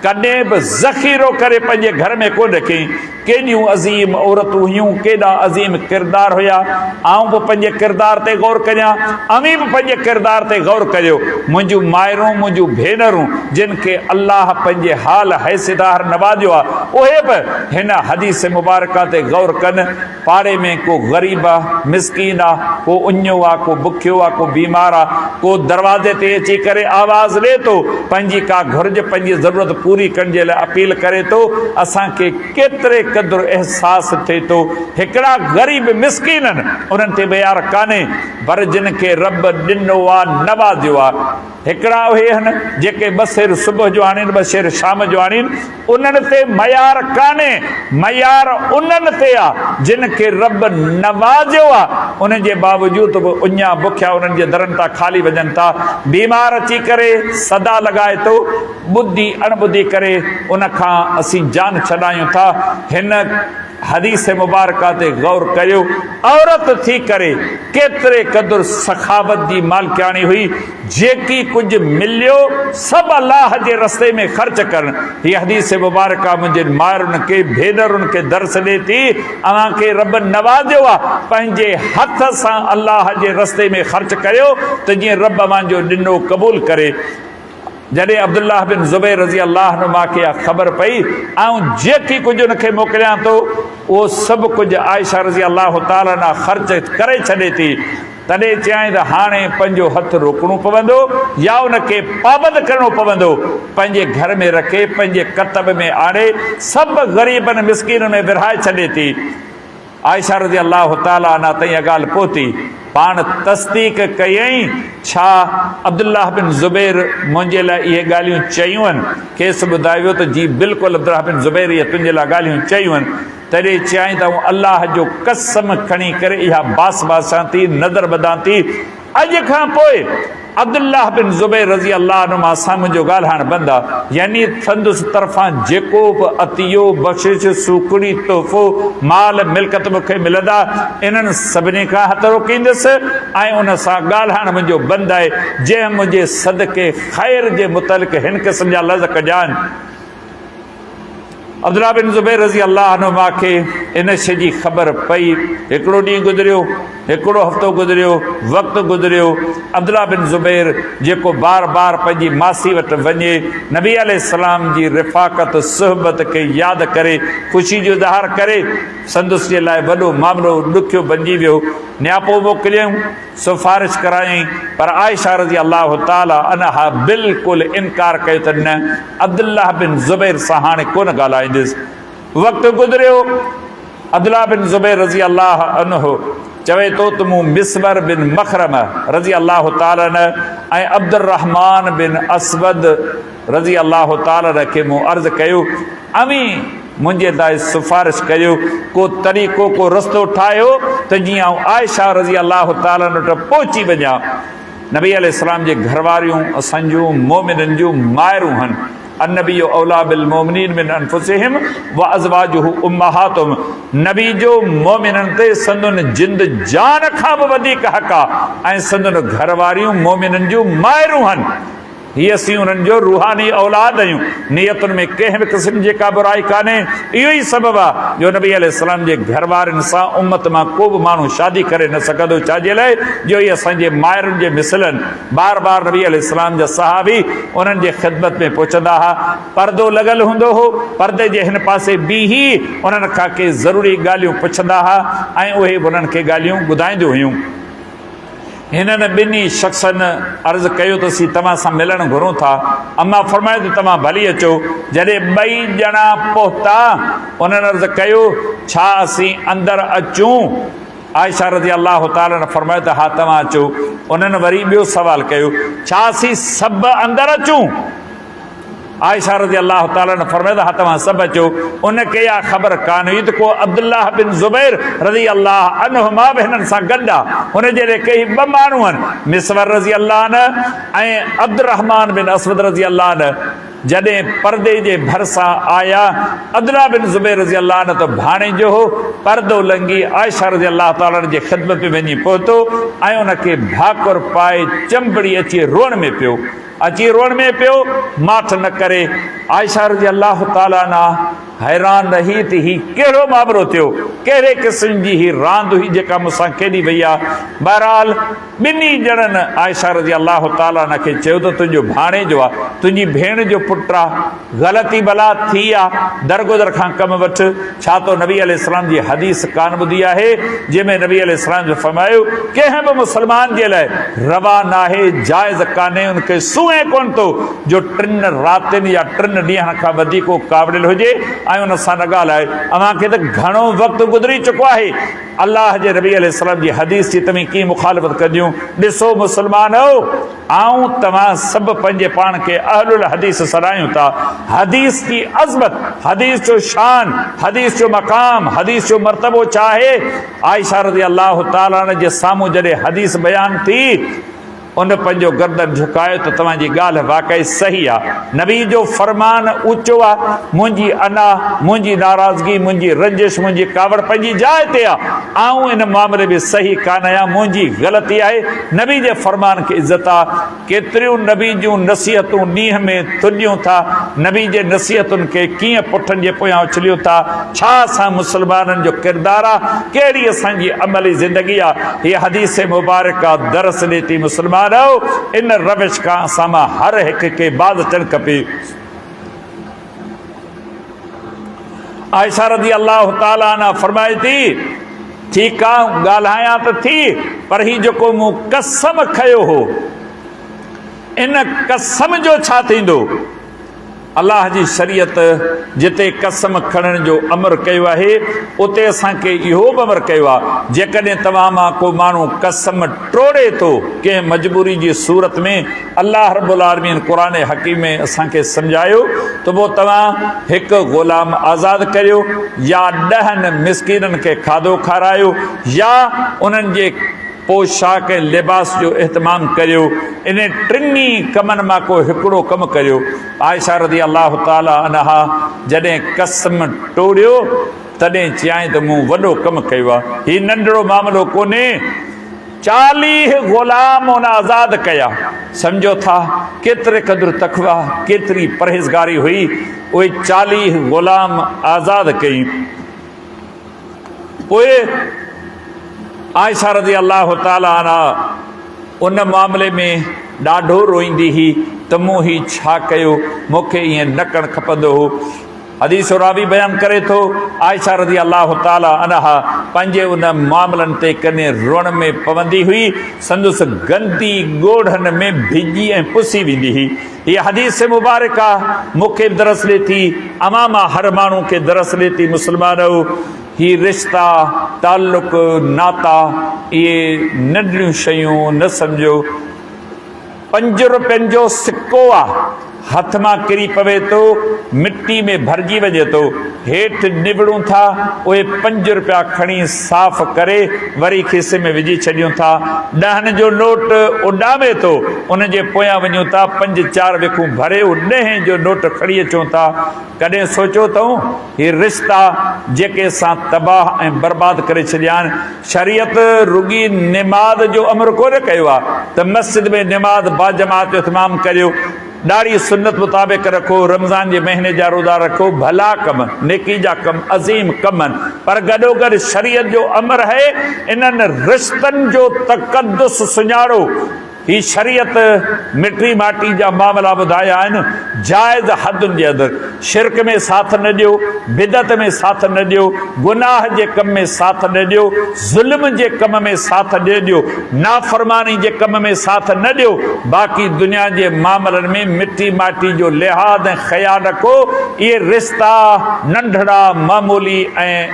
ڪڏهن به ذخيرو ڪري پنهنجي گهر ۾ ڪونه رکيائين. ڪيڏيون عظيم عورتون هيون، ڪيڏا عظيم ڪردار هيا. آئون به پنهنجي ڪردار تي غور ڪريان، اوهين به پنهنجي ڪردار تي غور ڪريو. منهنجون مائرون، منهنجون ڀينرون، جن کي الله پنهنجي حال حيثيت آهر نوازيو آهي، اهي به هن حديث مبارڪه تي غور ڪن. پاڙي ۾ ڪو غريب آ، مسڪين آ، ڪو اڃو آ، ڪو بکيو آ، ڪو بيمار آ، ڪو دروازي تي اچي ڪري آواز ڏئي ٿو، پنهنجي ڪا گهرج، پنهنجي ضرورت پوري ڪرڻ جي لاء اپيل ڪري ٿو، اسان کي ڪيتري قدر احساس ٿئي ٿو. هڪڙا غريب مسڪين آهن، انهن تي ميار ڪانهي، پر جن کي رب ڏنو آ، نوازيو آ. هڪڙا اهي آهن، جيڪي ٻه سير صبح جو آڻين، ٻه سير شام جو آڻين، انهن تي معيار ڪانهي، معيار انهن تي آ، جن کي رب نوازيو آ، انهن جي باوجود به اڃا بکيا انهن جي درن تان خالي وڃن ٿا، بيمار اچي ڪري صدا لڳائي ٿو، ٻڌي اڻ ٻڌي ڪري ان کان اسين جان ڇڏايون ٿا، هن حديث مبارڪه تي غور ڪريو، عورت ٿي ڪري ڪيتري قدر سخاوت جي مالڪياڻي هئي، جيڪي ڪجهه مليو سڀ الله جي رستي ۾ خرچ ڪرڻ. هي حديث مبارڪه منهنجين مائرن کي، ڀينرن کي درس ڏئي ٿي، اوهان کي رب نوازيو آ، پنهنجي هٿ سان الله جي رستي ۾ خرچ ڪريو ته جيئن رب اوهان جو ڏنو قبول ڪري. جڏهن عبدالله بن زبير رضي الله عنهما کي اها خبر پئي، آئون جيڪي ڪجهه ان کي موڪليان ٿو، اهو سڀ ڪجهه عائشه رضي الله تعالٰي عنها خرچ ڪري ڇڏي ٿي. تڏهن چيائين ته هاڻي پنهنجو هٿ روڪڻو پوندو يا ان کي پابند ڪرڻو پوندو، پنهنجي گهر ۾ رکي، پنهنجي ڪتب ۾ آڻي، سڀ غريبن مسڪينن ۾ ورهائي ڇڏي ٿي. عائشه رضي الله تعالٰي عنها تائين اها ڳالهه پهتي، پاڻ تصديق ڪيائين، ڇا عبدالله بن زبير منهنجي لاء اهي ڳالهيون چيون آهن؟ کيس ٻڌايو ويو ته جي بلڪل عبدالله بن زبير اهي تنهنجي لاء ڳالهيون چيون آهن. تڏهن چيائين ته آئون الله جو قسم کڻي ڪري اها باس باسان ٿي، نذر ٻڌان ٿي، اڄ کان پوء عبدالله بن زبير رضي الله عنهما سان منهنجو ڳالهائڻ بند آ، يعني سندس طرفان جيڪو به عطيو، بخشش، سوکڙي، تحفو، مال، ملڪيت مون کي ملندا، انهن سڀني کان هٿ روڪيندس ۽ ان سان ڳالهائڻ منهنجو بند آهي، جنهن منهنجي صدقي خير جي متعلق هن قسم جا لفظ ڪڍيا آهن. عبدالله بن زبير رضي الله عنهما کي ان شيء جي خبر پئي. هڪڙو ڏينهن گذريو، هڪڙو هفتو گذريو، وقت گذريو، عبدالله بن زبير جيڪو بار بار پنهنجي ماسي وٽ وڃي نبي عليه السلام جي رفاقت، صحبت کي ياد ڪري خوشي جو اظهار ڪري، سندس جي لاء وڏو معاملو ڏکيو بنجي ويو. نياپو موڪليائون. سفارش ڪرايائين پر عائشه رضي الله تعالٰي عنها بلڪل انڪار ڪيو ته نه عبدالله بن زبير سان هاڻي ڪونه ڳالهائينديس. وقت گذريو عبدالله بن زبير رضي الله عنه چوي ٿو ته مون مسور بن مخرمه رضي الله تعالٰي عنه ۽ عبدالرحمان بن اسود رضي الله تعالٰي عنه کي مون عرض ڪيو اوهين منهنجي لاء سفارش ڪريو، ڪو طريقو، ڪو رستو ٺاهيو ته جيئن آئون عائشه رضي الله تعالٰي عنها وٽ پهچي وڃان. نبي عليه السلام جي گهرواريون اسان جون مؤمنن جون مائرون هن. النبي اوليٰ بالمؤمنين من انفسهم وازواجه امهاتهم نبي جو مؤمنن تي سندن جند جان کان به وڌيڪ حق آ ۽ سندن گهرواريون مؤمنن جون مائرون هن. هي اسين انهن جو روحاني اولاد آهيون، نيتن ۾ ڪنهن به قسم جي ڪا برائي ڪانهي، اهو ئي سبب آهي جو نبي عليه السلام جي گهر وارين سان امت مان ڪو به ماڻهو شادي ڪري نه سگهندو، ڇا جي لاء جو اهي اسان جي مائرن جي مثل آهن، بار بار نبي عليه السلام جا صحابي انهن جي خدمت ۾ پهچندا ها، پردو لڳل هوندو هو، پردي جي هن پاسي بيهي انهن کان ڪي ضروري ڳالهيون پڇندا ها ۽ اهي به انهن کي ڳالهيون ٻڌائينديون هيون. هنن ٻنهي شخصن عرض ڪيو ته اسين توهان سان ملڻ گهرون ٿا. اما فرمايو ته توهان ڀلي اچو. جڏهن ٻئي ڄڻا پهتا، انهن عرض ڪيو، ڇا اسين اندر اچون؟ عائشه رضي الله تعالٰي عنها فرمايو ته ها توهان اچو. انهن وري ٻيو سوال ڪيو، ڇا اسين سڀ اندر اچون؟ عائشه رضي الله تعالٰي عنها فرمايو ته ها توهان سڀ اچو. ان کي اها خبر ڪانه هئي ته ڪو عبدالله بن زبير رضي الله عنهما به هنن سان گڏ آ. هن جي ليکي هي ٻه ماڻهو آهن، مسور رضي الله عنه ۽ عبدالرحمان بن اسود رضي الله عنه. جڏهن پردي جي ڀرسان آيا، عبدالله بن زبير رضي الله عنه ته ڀاڻيجو هو، پردو لنگهي عائشه رضي الله تعالٰي عنها جي خدمت ۾ وڃي پهتو ۽ ان کي ڀاڪر پائي چنبڙي اچي روئڻ ۾ پيو. اچي روئڻ ۾ پيو، ماٺ نه ڪري. عائشه رضي الله تعالٰي عنها حيران رهي ته هي ڪهڙو مامرو ٿيو، ڪهڙي قسم جي هي راند هئي جيڪا مون سان کيڏي وئي آهي. بهرحال ٻنهي ڄڻن عائشه رضي الله تعالٰي عنها کي چيو ته تنهنجو ڀاڻيجو آهي، تنهنجي ڀيڻ جو پٽ آهي، غلطي ڀلا ٿي آ، درگذر کان ڪم وٺ، ڇا تو نبي عليه السلام جي حديث ڪانه ٻڌي آهي، جنهن ۾ نبي عليه السلام جو فرمايو، ڪنهن به مسلمان جي لاء روا ناهي، جائز ڪانهي، ان کي سونهين ڪونه ٿو جو ٽن راتين يا ٽن ڏينهن کان وڌيڪ هو ڪاوڙيل هجي ۽ ان سان نه ڳالهائي، اوهان کي ته گهڻو وقت گذري چڪو آهي، الله جي نبي عليه السلام جي حديث جي توهين ڪيئن مخالفت ڪنديون، ڏسو مسلمانؤ! آئون توهان سڀ پنهنجي پاڻ کي اهل الحديث سڏايون ٿا. حديث جي عظمت، حديث جو شان، حديث جو مقام، حديث جو مرتبو ڇا آهي؟ عائشه رضي الله تعالٰي عنها جي سامهون جڏهن حديث بيان ٿي، ان پنهنجو گردن جهڪايو ته توهان جي ڳالهه واقعي صحيح آ. نبي جو فرمان اوچو آ، منهنجي انا، منهنجي ناراضگي، منهنجي رنجش، منهنجي ڪاوڙ پنهنجي جاء تي آ. آئون ان معاملي ۾ صحيح ڪانه آهيان، منهنجي غلطي آهي، نبي جي فرمان کي عزت آ، ڪيتريون نبي جون نصيحتون ڏينهن ۾ ٿڏيون ٿا، نبي جي نصيحتن کي ڪيئن پٺن جي پويان اڇليون ٿا، ڇا اسان مسلمانن جو ڪردار آ، ڪهڙي اسان جي عملي زندگي آ، هيء حديث مبارڪه درس ڏي ٿي مسلمانؤ! ان روش کان اسان مان هر هڪ کي باز اچڻ کپي. عائشه رضي الله تعالٰي عنها فرمائي ٿي، ٺيڪ آ ڳالهايان ته ٿي پر هي جيڪو مون قسم کنيو هو ان قسم جو ڇا ٿيندو؟ الله جي شريعت جتي قسم کڻڻ جو امر ڪيو آهي، اتي اسان کي اهو به امر ڪيو آهي، جيڪڏهن توهان مان ڪو ماڻهو قسم ٽوڙي ٿو ڪنهن مجبوري جي صورت ۾، الله رب العالمين قرآن حڪيم ۾ اسان کي سمجهايو ته پوء توهان هڪ غلام آزاد ڪريو يا ڏهن مسڪينن کي کاڌو کارايو يا انهن جي پوشاڪ ۽ لباس جو اهتمام ڪريو، انهن ٽنهي ڪمن مان ڪو هڪڙو ڪم ڪريو. عائشه رضي الله تعالٰي عنها جڏهن قسم ٽوڙيو تڏهن چيائين ته مون وڏو ڪم ڪيو آهي، هي ننڍڙو معاملو ڪونهي. 40 غلام ان آزاد ڪيا. سمجهو ٿا ڪيتري قدر تقويٰ، ڪيتري پرهيزگاري هئي، اهي 40 غلام آزاد ڪيائين. پوء عائشه رضي الله تعالٰي عنها ان معاملي ۾ ڏاڍو روئيندي هئي ته مون هي ڇا ڪيو، مون کي ائين نه ڪرڻ کپندو هو. حديث راوي بيان ڪري ٿو، عائشه رضي الله تعالٰي عنها پنهنجي ان معاملن تي ڪڏهن روئڻ ۾ پوندي هئي، سندس گندي ڳوڙهن ۾ ڀڄي ۽ پسي ويندي هئي. هيء حديث مبارڪه مون کي به درس ڏئي ٿي، اوهان مان هر ماڻهو کي درس ڏئي ٿي، مسلمانؤ! هي رشتا، تعلق، ناتا، اهي ننڍڙيون شيون نه سمجهو. پنج روپين جو سڪو آ، هٿ مان ڪري پوي ٿو، مٽي ۾ ڀرجي وڃي ٿو، هيٺ نوڙون ٿا، اهي پنج روپيا کڻي صاف ڪري وري کيسي ۾ وجهي ڇڏيون ٿا. ڏهن جو نوٽ اڏامي ٿو، ان جي پويان وڃون ٿا، پنج چار وکون ڀري اهو ڏهين جو نوٽ کڻي اچون ٿا. ڪڏهن سوچيو اٿئون، هي رشتا جيڪي اسان تباهه ۽ برباد ڪري ڇڏيا آهن، شريعت رڳي نماز جو امر ڪونه ڪيو آهي ته مسجد ۾ نماز باجماعت جو اهتمام ڪريو، ڏاڙهي سنت مطابق رکو، رمضان جي مهيني جا روزا رکو، ڀلا ڪم، نيڪي جا ڪم، عظيم ڪم آهن، پر گڏوگڏ شريعت جو امر آهي انهن رشتن جو تقدس سڃاڻو. هي شريعت مٽي ماٽي جا معاملا ٻڌايا آهن، جائز حدن جي اندر شرڪ ۾ ساٿ نه ڏيو، بدعت ۾ ساٿ نه ڏيو، گناهه جي ڪم ۾ ساٿ نه ڏيو، ظلم جي ڪم ۾ ساٿ نه ڏيو، نافرماني جي ڪم ۾ ساٿ نه ڏيو، باقي دنيا جي معاملن ۾ مٽي ماٽي جو لحاظ ۽ خيال رکو، اهي رشتا ننڍڙا، معمولي ۽.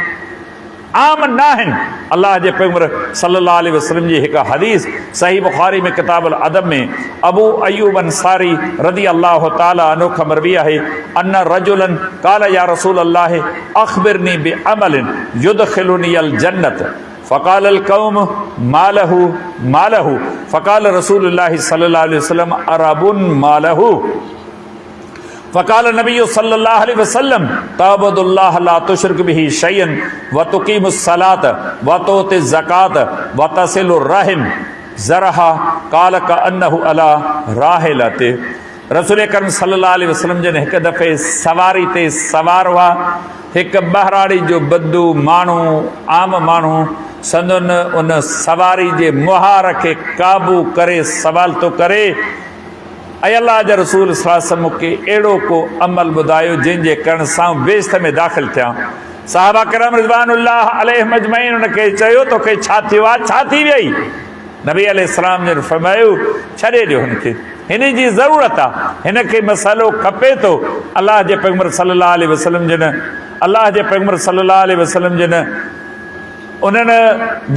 عام ناهن. الله جي پيغمبر صلي الله عليه وسلم جي هڪ حديث صحيح بخاري ۾ ڪتاب الادب ۾ ابو ايوب انصاري رضي الله تعالٰي عنه کان مروي آهي ان رجلا قال يا رسول الله اخبرني بعمل يدخلني الجنة فقال القوم ما له ما له فقال رسول الله صلي الله عليه وسلم عرب ما له. فقال النبي صلي الله عليه وسلم تعبد الله لا تشرك به شيئا وتقيم الصلاة وتؤتي الزکاة وتصل الرحم زرها قال ڪأنه علي راحلته رسول اڪرم صلي الله عليه وسلم جن هڪ دفعي سواري تي سوار هئا هڪ ٻهراڙي جو بدو ماڻهو عام ماڻهو سندن ان سواري جي مهار کي قابو ڪري سوال ٿو ڪري اي الله جا رسول صلي الله عليه وسلم مون کي اهڙو ڪو عمل ٻڌايو جنهن جي ڪرڻ سان آئون بهشت ۾ داخل ٿيان. صحابه ڪرام رضوان الله عليهم اجمعين ان کي چيو توکي ڇا ٿيو آهي ڇا ٿي ويئي؟ نبي عليه السلام جن فرمايو ڇڏي ڏيو هن کي هن جي ضرورت آهي هن کي مسئلو کپي ٿو. الله جي پيغمبر صلي الله عليه وسلم جن الله جي پيغمبر صلي الله عليه وسلم جن انهن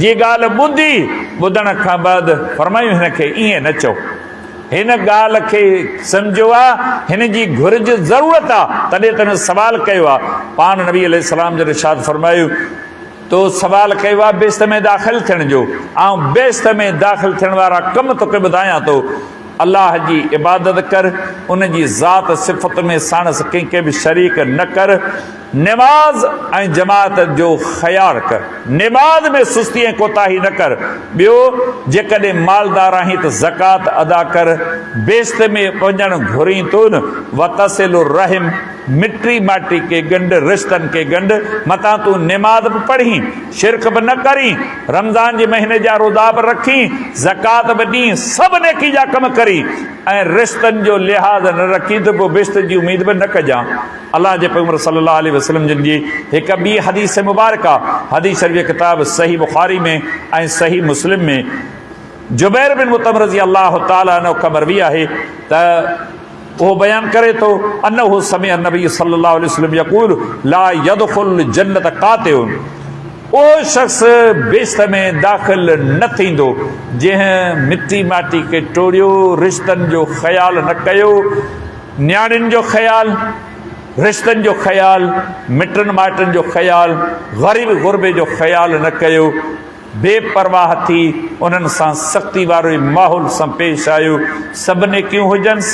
جي ڳالهه ٻڌي، ٻڌڻ کان بعد فرمايو هن کي ائين نه چئو. هن ڳالهه کي سمجهيو آ، هن جي گهرج ضرورت آ، تڏهن ته هن سوال ڪيو آ. پاڻ نبي عليه السلام جن ارشاد فرمايو، تو سوال ڪيو آ بهشت ۾ داخل ٿيڻ جو، آئون بهشت ۾ داخل ٿيڻ وارا ڪم توکي ٻڌايان ٿو. الله جي عبادت ڪر، ان جي ذات صفت ۾ ساڻس ڪنهن کي به شريڪ نه ڪر. نماز ۽ جماعت جو خيال ڪر. نماز ۾ سستي ۽ ڪوتاهي نه ڪر. ٻيو، جيڪڏهن مالدار آهين ته زڪوات ادا ڪر. بهشت ۾ وڃڻ گهرين ٿو نه، وتصل الرحم، مٽي ماٽي کي ڳنڍ، رشتن کي ڳنڍ، متان تون نماز به پڙهين، شرڪ به نه ڪرين، رمضان جي مهيني جا روزا به رکين، زڪوات به ڏين، سڀ نيڪي جا ڪم ڪرين ۽ رشتن جو لحاظ نه رکين ته پوء بهشت جي اميد به نه ڪجان. الله جي پيغمبر صلي الله عليه وسلم جن جي هڪ ٻي حديث مبارڪه حديث شريف جي ڪتاب صحيح بخاري ۾ ۽ صحيح مسلم ۾ جبير بن مطعم رضي الله تعالٰي عنه کان مروي آهي ته اهو بيان ڪري ٿو، انه سمع النبي صلي الله عليه وسلم يقول لا يدخل الجنة قاطع، اهو شخص بهشت ۾ داخل نه ٿيندو جنهن مٽي ماٽي کي ٽوڙيو، رشتن جو خيال نه ڪيو، نياڻين جو خيال، رشتن جو خيال، مٽن مائٽن جو خيال، غريب غربي جو خيال نه ڪيو، بي پرواهه ٿي انهن سان سختي واري ماحول سان پيش آيو، سڀ نيڪيون هجنس،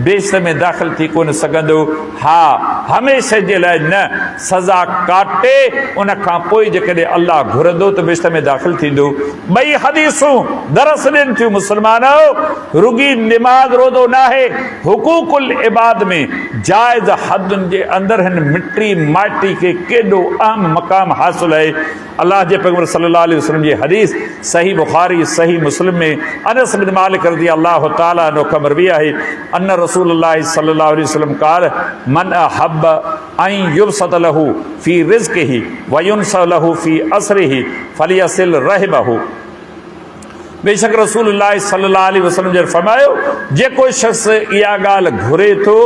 بهشت ۾ داخل ٿي ڪونه سگهندو، ها هميشه جي لاء نه، سزا ڪاٽي ان کان پوء جيڪڏهن الله گهرندو ته بهشت ۾ داخل ٿيندو. ٻئي حديثون درس ڏين ٿيون مسلمانؤ! رڳي نماز روزو ناهي، حقوق العباد ۾ جائز حدن جي اندر هن مٽي مائٽي کي ڪيڏو اهم مقام حاصل آهي، الله جي پيغمبر صلي الله عليه وسلم جي حديث صحيح بخاري صحيح مسلم ۾ انس بن مالڪ رضي الله تعالٰي عنه کان مروي آهي ان رسول الله صلي الله عليه وسلم قال من احب ان يبسط له في رزقه وينسأ له في اثره فليصل رحمه. بيشڪ رسول الله صلي الله عليه وسلم جن فرمايو، جيڪو شخص اها ڳالهه گهري ٿو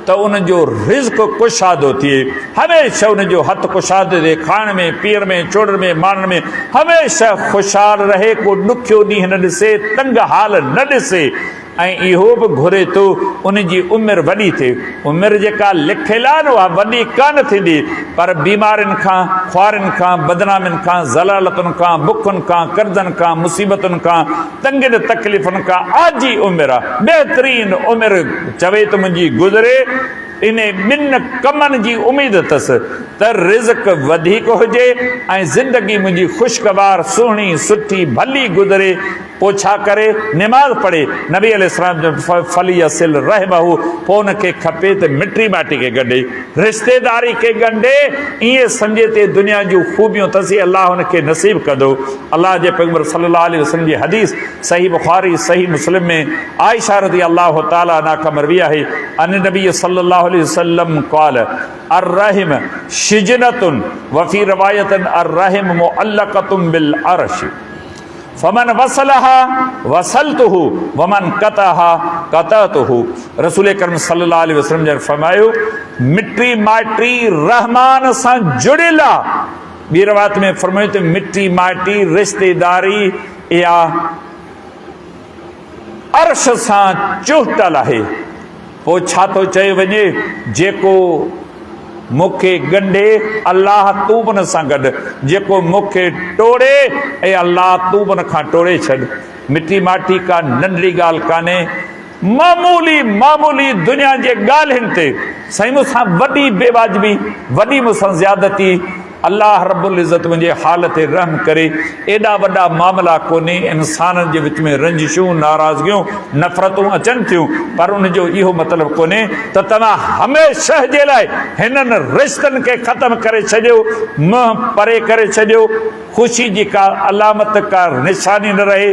ته ان جو رزق ڪشادو ٿئي، هميشه ان جو هٿ ڪشادو ٿئي، کائڻ ۾، پيئڻ ۾، ڇوڙڻ ۾، ماڻڻ ۾ هميشه خوشحال رهي، ڪو ڏکيو ڏينهن نه ڏسي، تنگ حال نه ڏسي ۽ اهو به گهري ٿو ان جي عمر وڏي ٿئي. عمر جيڪا لکيل آهي نه اها وڏي ڪانه ٿيندي پر بيمارين کان، خوارين کان، بدنامين کان، ذلالتن کان، بکن کان، قرضن کان، مصيبتن کان، تنگين تڪليفن کان آجي عمر آهي. بهترين عمر چوي ته منهنجي گذري انهي ٻن ڪمن جي اميد اٿس ته رزق وڌيڪ هجي ۽ زندگي منهنجي خوشگوار، سهڻي، سٺي، ڀلي گذري. پوء ڇا ڪري؟ نماز پڙهي. نبي عليه السلام چيو، فليصل رحمه، پوء ان کي کپي ته مٽي مائٽي کي ڳنڍي، رشتيداري کي ڳنڍي، ائين سمجهي ته دنيا جون خوبيون اٿس، الله ان کي نصيب ڪندو. الله جي پيغمبر صلي الله عليه وسلم جي حديث صحيح بخاري، صحيح مسلم ۾ عائشه رضي الله تعالٰي عنها کان مروي آهي، ان النبي صلي الله عليه وسلم قال، الرحم شجنة وفي رواية الرحم معلقة بالعرش. فمن وصلها وصلته ومن قطعها قطعته رسول اڪرم صلي الله عليه وسلم جن فرمايو مٽي مائٽي رحمان سان جڙيل آ ٻي روايت ۾ فرمايو ته مٽي مائٽي رشتيداري اها عرش سان چهٽل آهي. پوء ڇا ٿو چيو وڃي، جيڪو مون کي ڳنڍي، الله تون به ان سان گڏ، جيڪو مون کي ٽوڙي، اي الله تون به ان کان ٽوڙي ڇڏ. مٽي ماٽي ڪا ننڍڙي ڳالهه ڪانهي. معمولي معمولي دنيا جي ڳالهين تي سائين مون سان وڏي بيواجبي، وڏي مون سان زيادتي، الله رب العزت منهنجي حال تي رحم ڪري ايڏا وڏا معاملا ڪونهي انسانن جي وچ ۾ رنجشون ناراضگيون نفرتون اچن ٿيون پر ان جو اهو مطلب ڪونهي ته توهان هميشه جي لاء هنن رشتن کي ختم ڪري ڇڏيو منهن پري ڪري ڇڏيو خوشي جي ڪا علامت ڪا نشاني نه رهي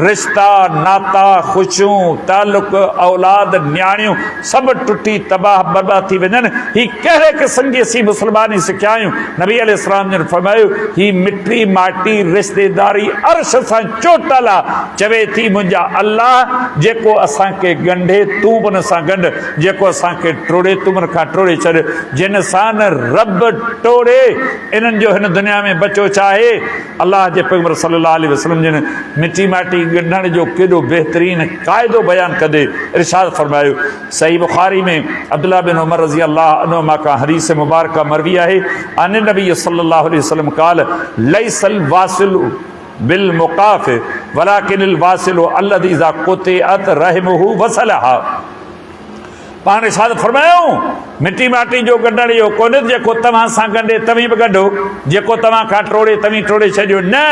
رشتا، ناتا، خوشيون، تعلق، اولاد، نياڻيون سڀ ٽٽي تباهه برباد ٿي وڃن، هي ڪهڙي قسم جي اسين مسلماني سکيا آهيون؟ نبي عليه السلام جن فرمايو، هي مٽي مائٽي، رشتيداري عرش سان چوٽل آ، چوي ٿي منهنجا الله جيڪو اسان کي ڳنڍي تون به ان سان ڳنڍ، جيڪو اسان کي ٽوڙي تون به ان کان ٽوڙي ڇڏ، جن سان رب ٽوڙي انهن جو هن دنيا ۾ بچو ڇا آهي؟ الله جي پيغمبر صلي الله عليه وسلم جن مٽي مائٽي ڳنڍڻ جو ڪيڏو بهترين قاعدو بيان ڪندي ارشاد فرمايو، صحيح بخاري ۾ عبدالله بن عمر رضي الله عنهما کان حديث مبارڪه مروي آهي، عن النبي صلي الله عليه وسلم قال، ليس الواصل بالمقافئ ولڪن الواصل الذي اذا قطعت رحمه وصلها. پاڻ ارشاد فرمايائون، مٽي ماٽي جو ڳنڍڻ اهو ڪونهي ته جيڪو توهان سان ڳنڍي توهين به ڳنڍو، جيڪو توهان کان ٽوڙي توهين ٽوڙي ڇڏيو، نه،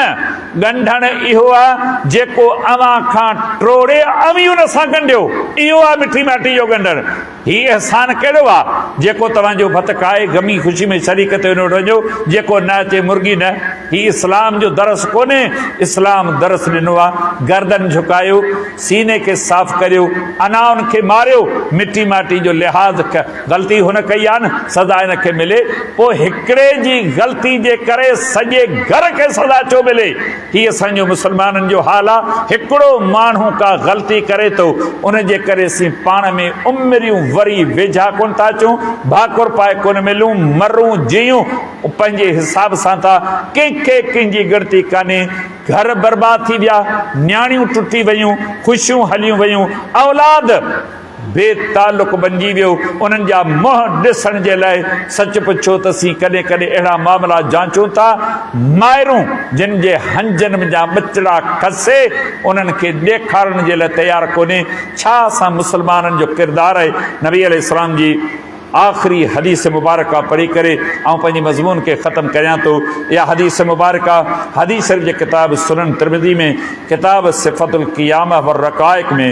ڳنڍڻ اهو آهي جيڪو اوهان کان ٽوڙي اوهين ان سان ڳنڍيو، اهو آهي مٺي ماٽي جو ڳنڍڻ. هي احسان ڪهڙو آهي جيڪو توهان جو ڀت کائي غمي خوشي ۾ شريڪ ٿي ان وٽ وڃو، جيڪو نه اچي مرڳي نه. هي اسلام جو درس ڪونهي، اسلام درس ڏنو آ، گردن جهڪايو، سيني کي صاف ڪريو، انائن کي ماريو، مٽي ماٽي جو لحاظ غلطي هن ڪئي آ نه، سزا هن کي ملي، پوء هڪڙي جي غلطي جي ڪري سڄي گهر کي سزا ڇو ملي؟ هي اسان جو مسلمانن جو حال آ، هڪڙو ماڻهو ڪا غلطي ڪري ٿو، ان جي ڪري اسين پاڻ ۾ عمريون وري ويجها ڪونه ٿا اچون، ڀاڪر پائي ڪونه ملون، مرون جيئون پنهنجي حساب سان ٿا، ڪنهن کي ڪنهن جي ڳڻتي ڪانهي، گهر برباد ٿي ويا، نياڻيون ٽٽي ويون، خوشيون هليون ويون، اولاد بي تعلق بنجي ويو، انهن جا منهن ڏسڻ جي لاء سچ پڇو ته اسين ڪڏهن ڪڏهن اهڙا معاملا جانچون ٿا، مائرون جن جي هنجن منجهان ٻچڙا کسي انهن کي ڏيکارڻ جي لاء تيار ڪونهي، ڇا اسان مسلمانن جو ڪردار آهي؟ نبي عليه السلام جي آخري حديث مبارڪه پڙهي ڪري آئون پنهنجي مضمون کي ختم ڪريان ٿو. اها حديث مبارڪه حديث شريف جي ڪتاب سنن ترمذي ۾ ڪتاب صفت القيامه والرقائق ۾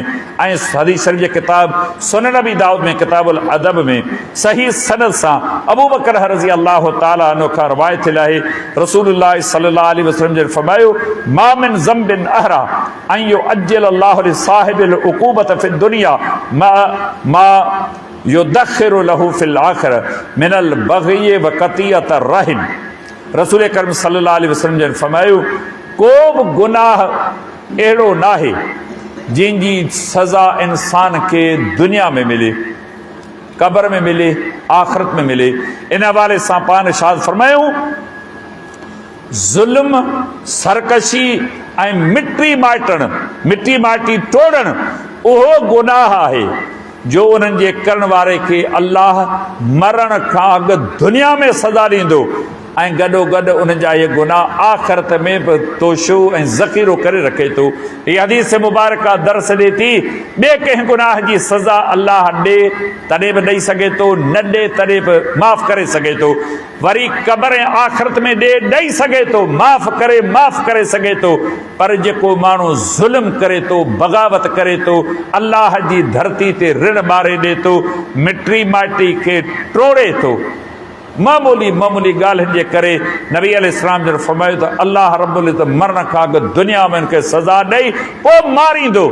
۽ حديث شريف جي ڪتاب سنن ابي دائود ۾ ڪتاب الادب ۾ صحيح سند سان ابوبڪر رضي الله تعالٰي عنه کان روايت ٿيل آهي رسول الله صلي الله عليه وسلم جن فرمايو ما من ذنب اهرا ان يعجل الله لصاحب العقوبه في الدنيا ما ما يدخر له في الاخره من البغي وقطيعة الرحم رسول اڪرم صلي الله عليه وسلم جن فرمايو ڪو به گناهه اهڙو ناهي جنهن جي سزا انسان کي دنيا ۾ ملي قبر ۾ ملي آخرت ۾ ملي ان حوالي سان پاڻ ارشاد فرمايو ظلم، سرڪشي ۽ مٽي مائٽڻ، مٽي مائٽي ٽوڙڻ، اهو گناهه آهي جو انهن جي ڪرڻ واري کي الله مرڻ کان اڳ دنيا ۾ سزا ڏيندو ۽ گڏوگڏ انهن جا اهي گناهه آخرت ۾ به توشو ۽ ذخيرو ڪري رکي ٿو. هي حديث مبارڪه درس ڏي ٿي، ٻئي ڪنهن گناهه جي سزا الله ڏي تڏهن به ڏئي سگهي ٿو، نه ڏي تڏهن به معاف ڪري سگهي ٿو. وري قبر ۽ آخرت ۾ ڏي ڏئي سگهي ٿو، معاف ڪري معاف ڪري سگهي ٿو، پر جيڪو ماڻهو ظلم ڪري ٿو، بغاوت ڪري ٿو، الله جي ڌرتي تي رڻ ٻاري ڏي ٿو، مٽي مائٽي کي ٽوڙي ٿو، معمولي معمولي ڳالهين جي ڪري نبي عليه السلام جن فرمايو ته الله رب العزت مرڻ کان اڳ دنيا ۾ ان کي سزا ڏئي پوء ماريندو.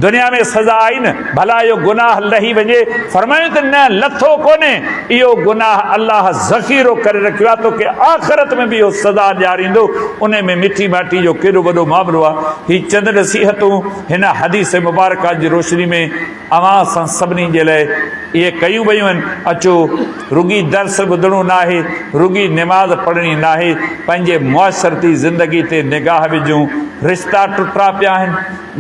دنيا ۾ سزا آئي نه، ڀلا اهو گناهه لهي وڃي؟ فرمايائون ته نه، لٿو ڪونهي، اهو گناهه الله ذخيرو ڪري رکيو آهي، توکي آخرت ۾ به اهو سزا ڏياريندو، انهي ۾ مٺي ماٽي جو ڪيڏو وڏو معاملو آهي. هي چند نصيحتون هن حديث مبارڪه جي روشني ۾ اوهان اسان سڀني جي لاء اهي ڪيون ويون آهن. اچو، رڳي درس ٻڌڻو ناهي، رڳي نماز پڙهڻي ناهي، پنهنجي معاشرتي زندگي تي نگاهه وجهون، رشتا ٽٽا پيا آهن،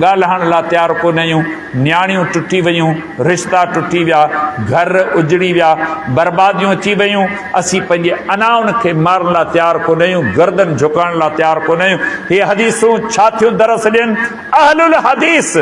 ڳالهائڻ لا تيار ڪونه آهيون، نياڻيون ٽٽي ويون، رشتا ٽٽي ويا، گهر اجڙي ويا، برباديون اچي ويون، اسين پنهنجي انائن کي مارڻ لا تيار ڪونه آهيون، گردن جهڪائڻ لا تيار ڪونه آهيون، هي حديثون ڇا ٿيون درس ڏين؟ اهل الحديث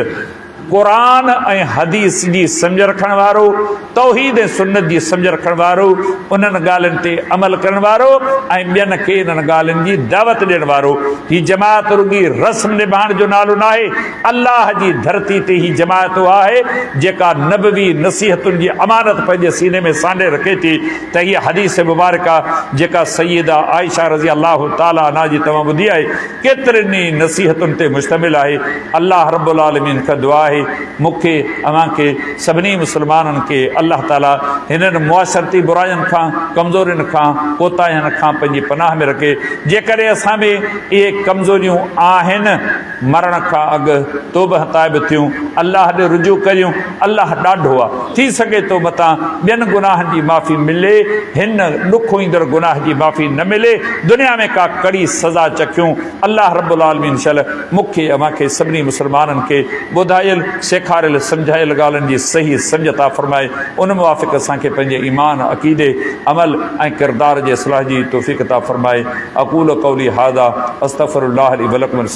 قرآن ۽ حديث جي سمجهه رکڻ وارو، توحيد ۽ سنت جي سمجهه رکڻ وارو، انهن ڳالهين تي عمل ڪرڻ وارو ۽ ٻين کي انهن ڳالهين جي دعوت ڏيڻ وارو. هي جماعت رڳي رسم نڀائڻ جو نالو ناهي، الله جي ڌرتي تي هي جماعت اها آهي جيڪا نبوي نصيحتن جي امانت پنهنجي سيني ۾ سانڍي رکي ٿي ته هيء حديث مبارڪه جيڪا سيده عائشه رضي الله تعالٰي عنها جي توهان ٻڌي آهي ڪيترين ئي نصيحتن تي مشتمل آهي. الله رب العالمين کان دعا آهي مون کي اوهان کي سڀني مسلمانن کي الله تعالي هنن معاشرتي براين کان، ڪمزورين کان، ڪوتاهين کان پنهنجي پناهه ۾ رکي. جيڪڏهن اسان ۾ اهي ڪمزوريون آهن مرڻ کان اڳ توبه تائب ٿيون، الله ڏي رجوع ڪريون، الله ڏاڍو آ، ٿي سگهي ٿو متان ٻين گناهن جي معافي ملي، هن ڏکوئيندڙ گناهه جي معافي نه ملي، دنيا ۾ ڪا ڪڙي سزا چکيون، الله رب العالمين شل مون کي اوهان کي سڀني مسلمانن کي ٻڌايل، سيکاريل، سمجهايل ڳالهين جي صحيح سمجهه عطا فرمائي، ان موافق اسان کي پنهنجي ايمان، عقيدي، عمل ۽ ڪردار جي اصلاح جي توفيق عطا فرمائي. اقول قولي هذا استغفر الله لي ولڪم.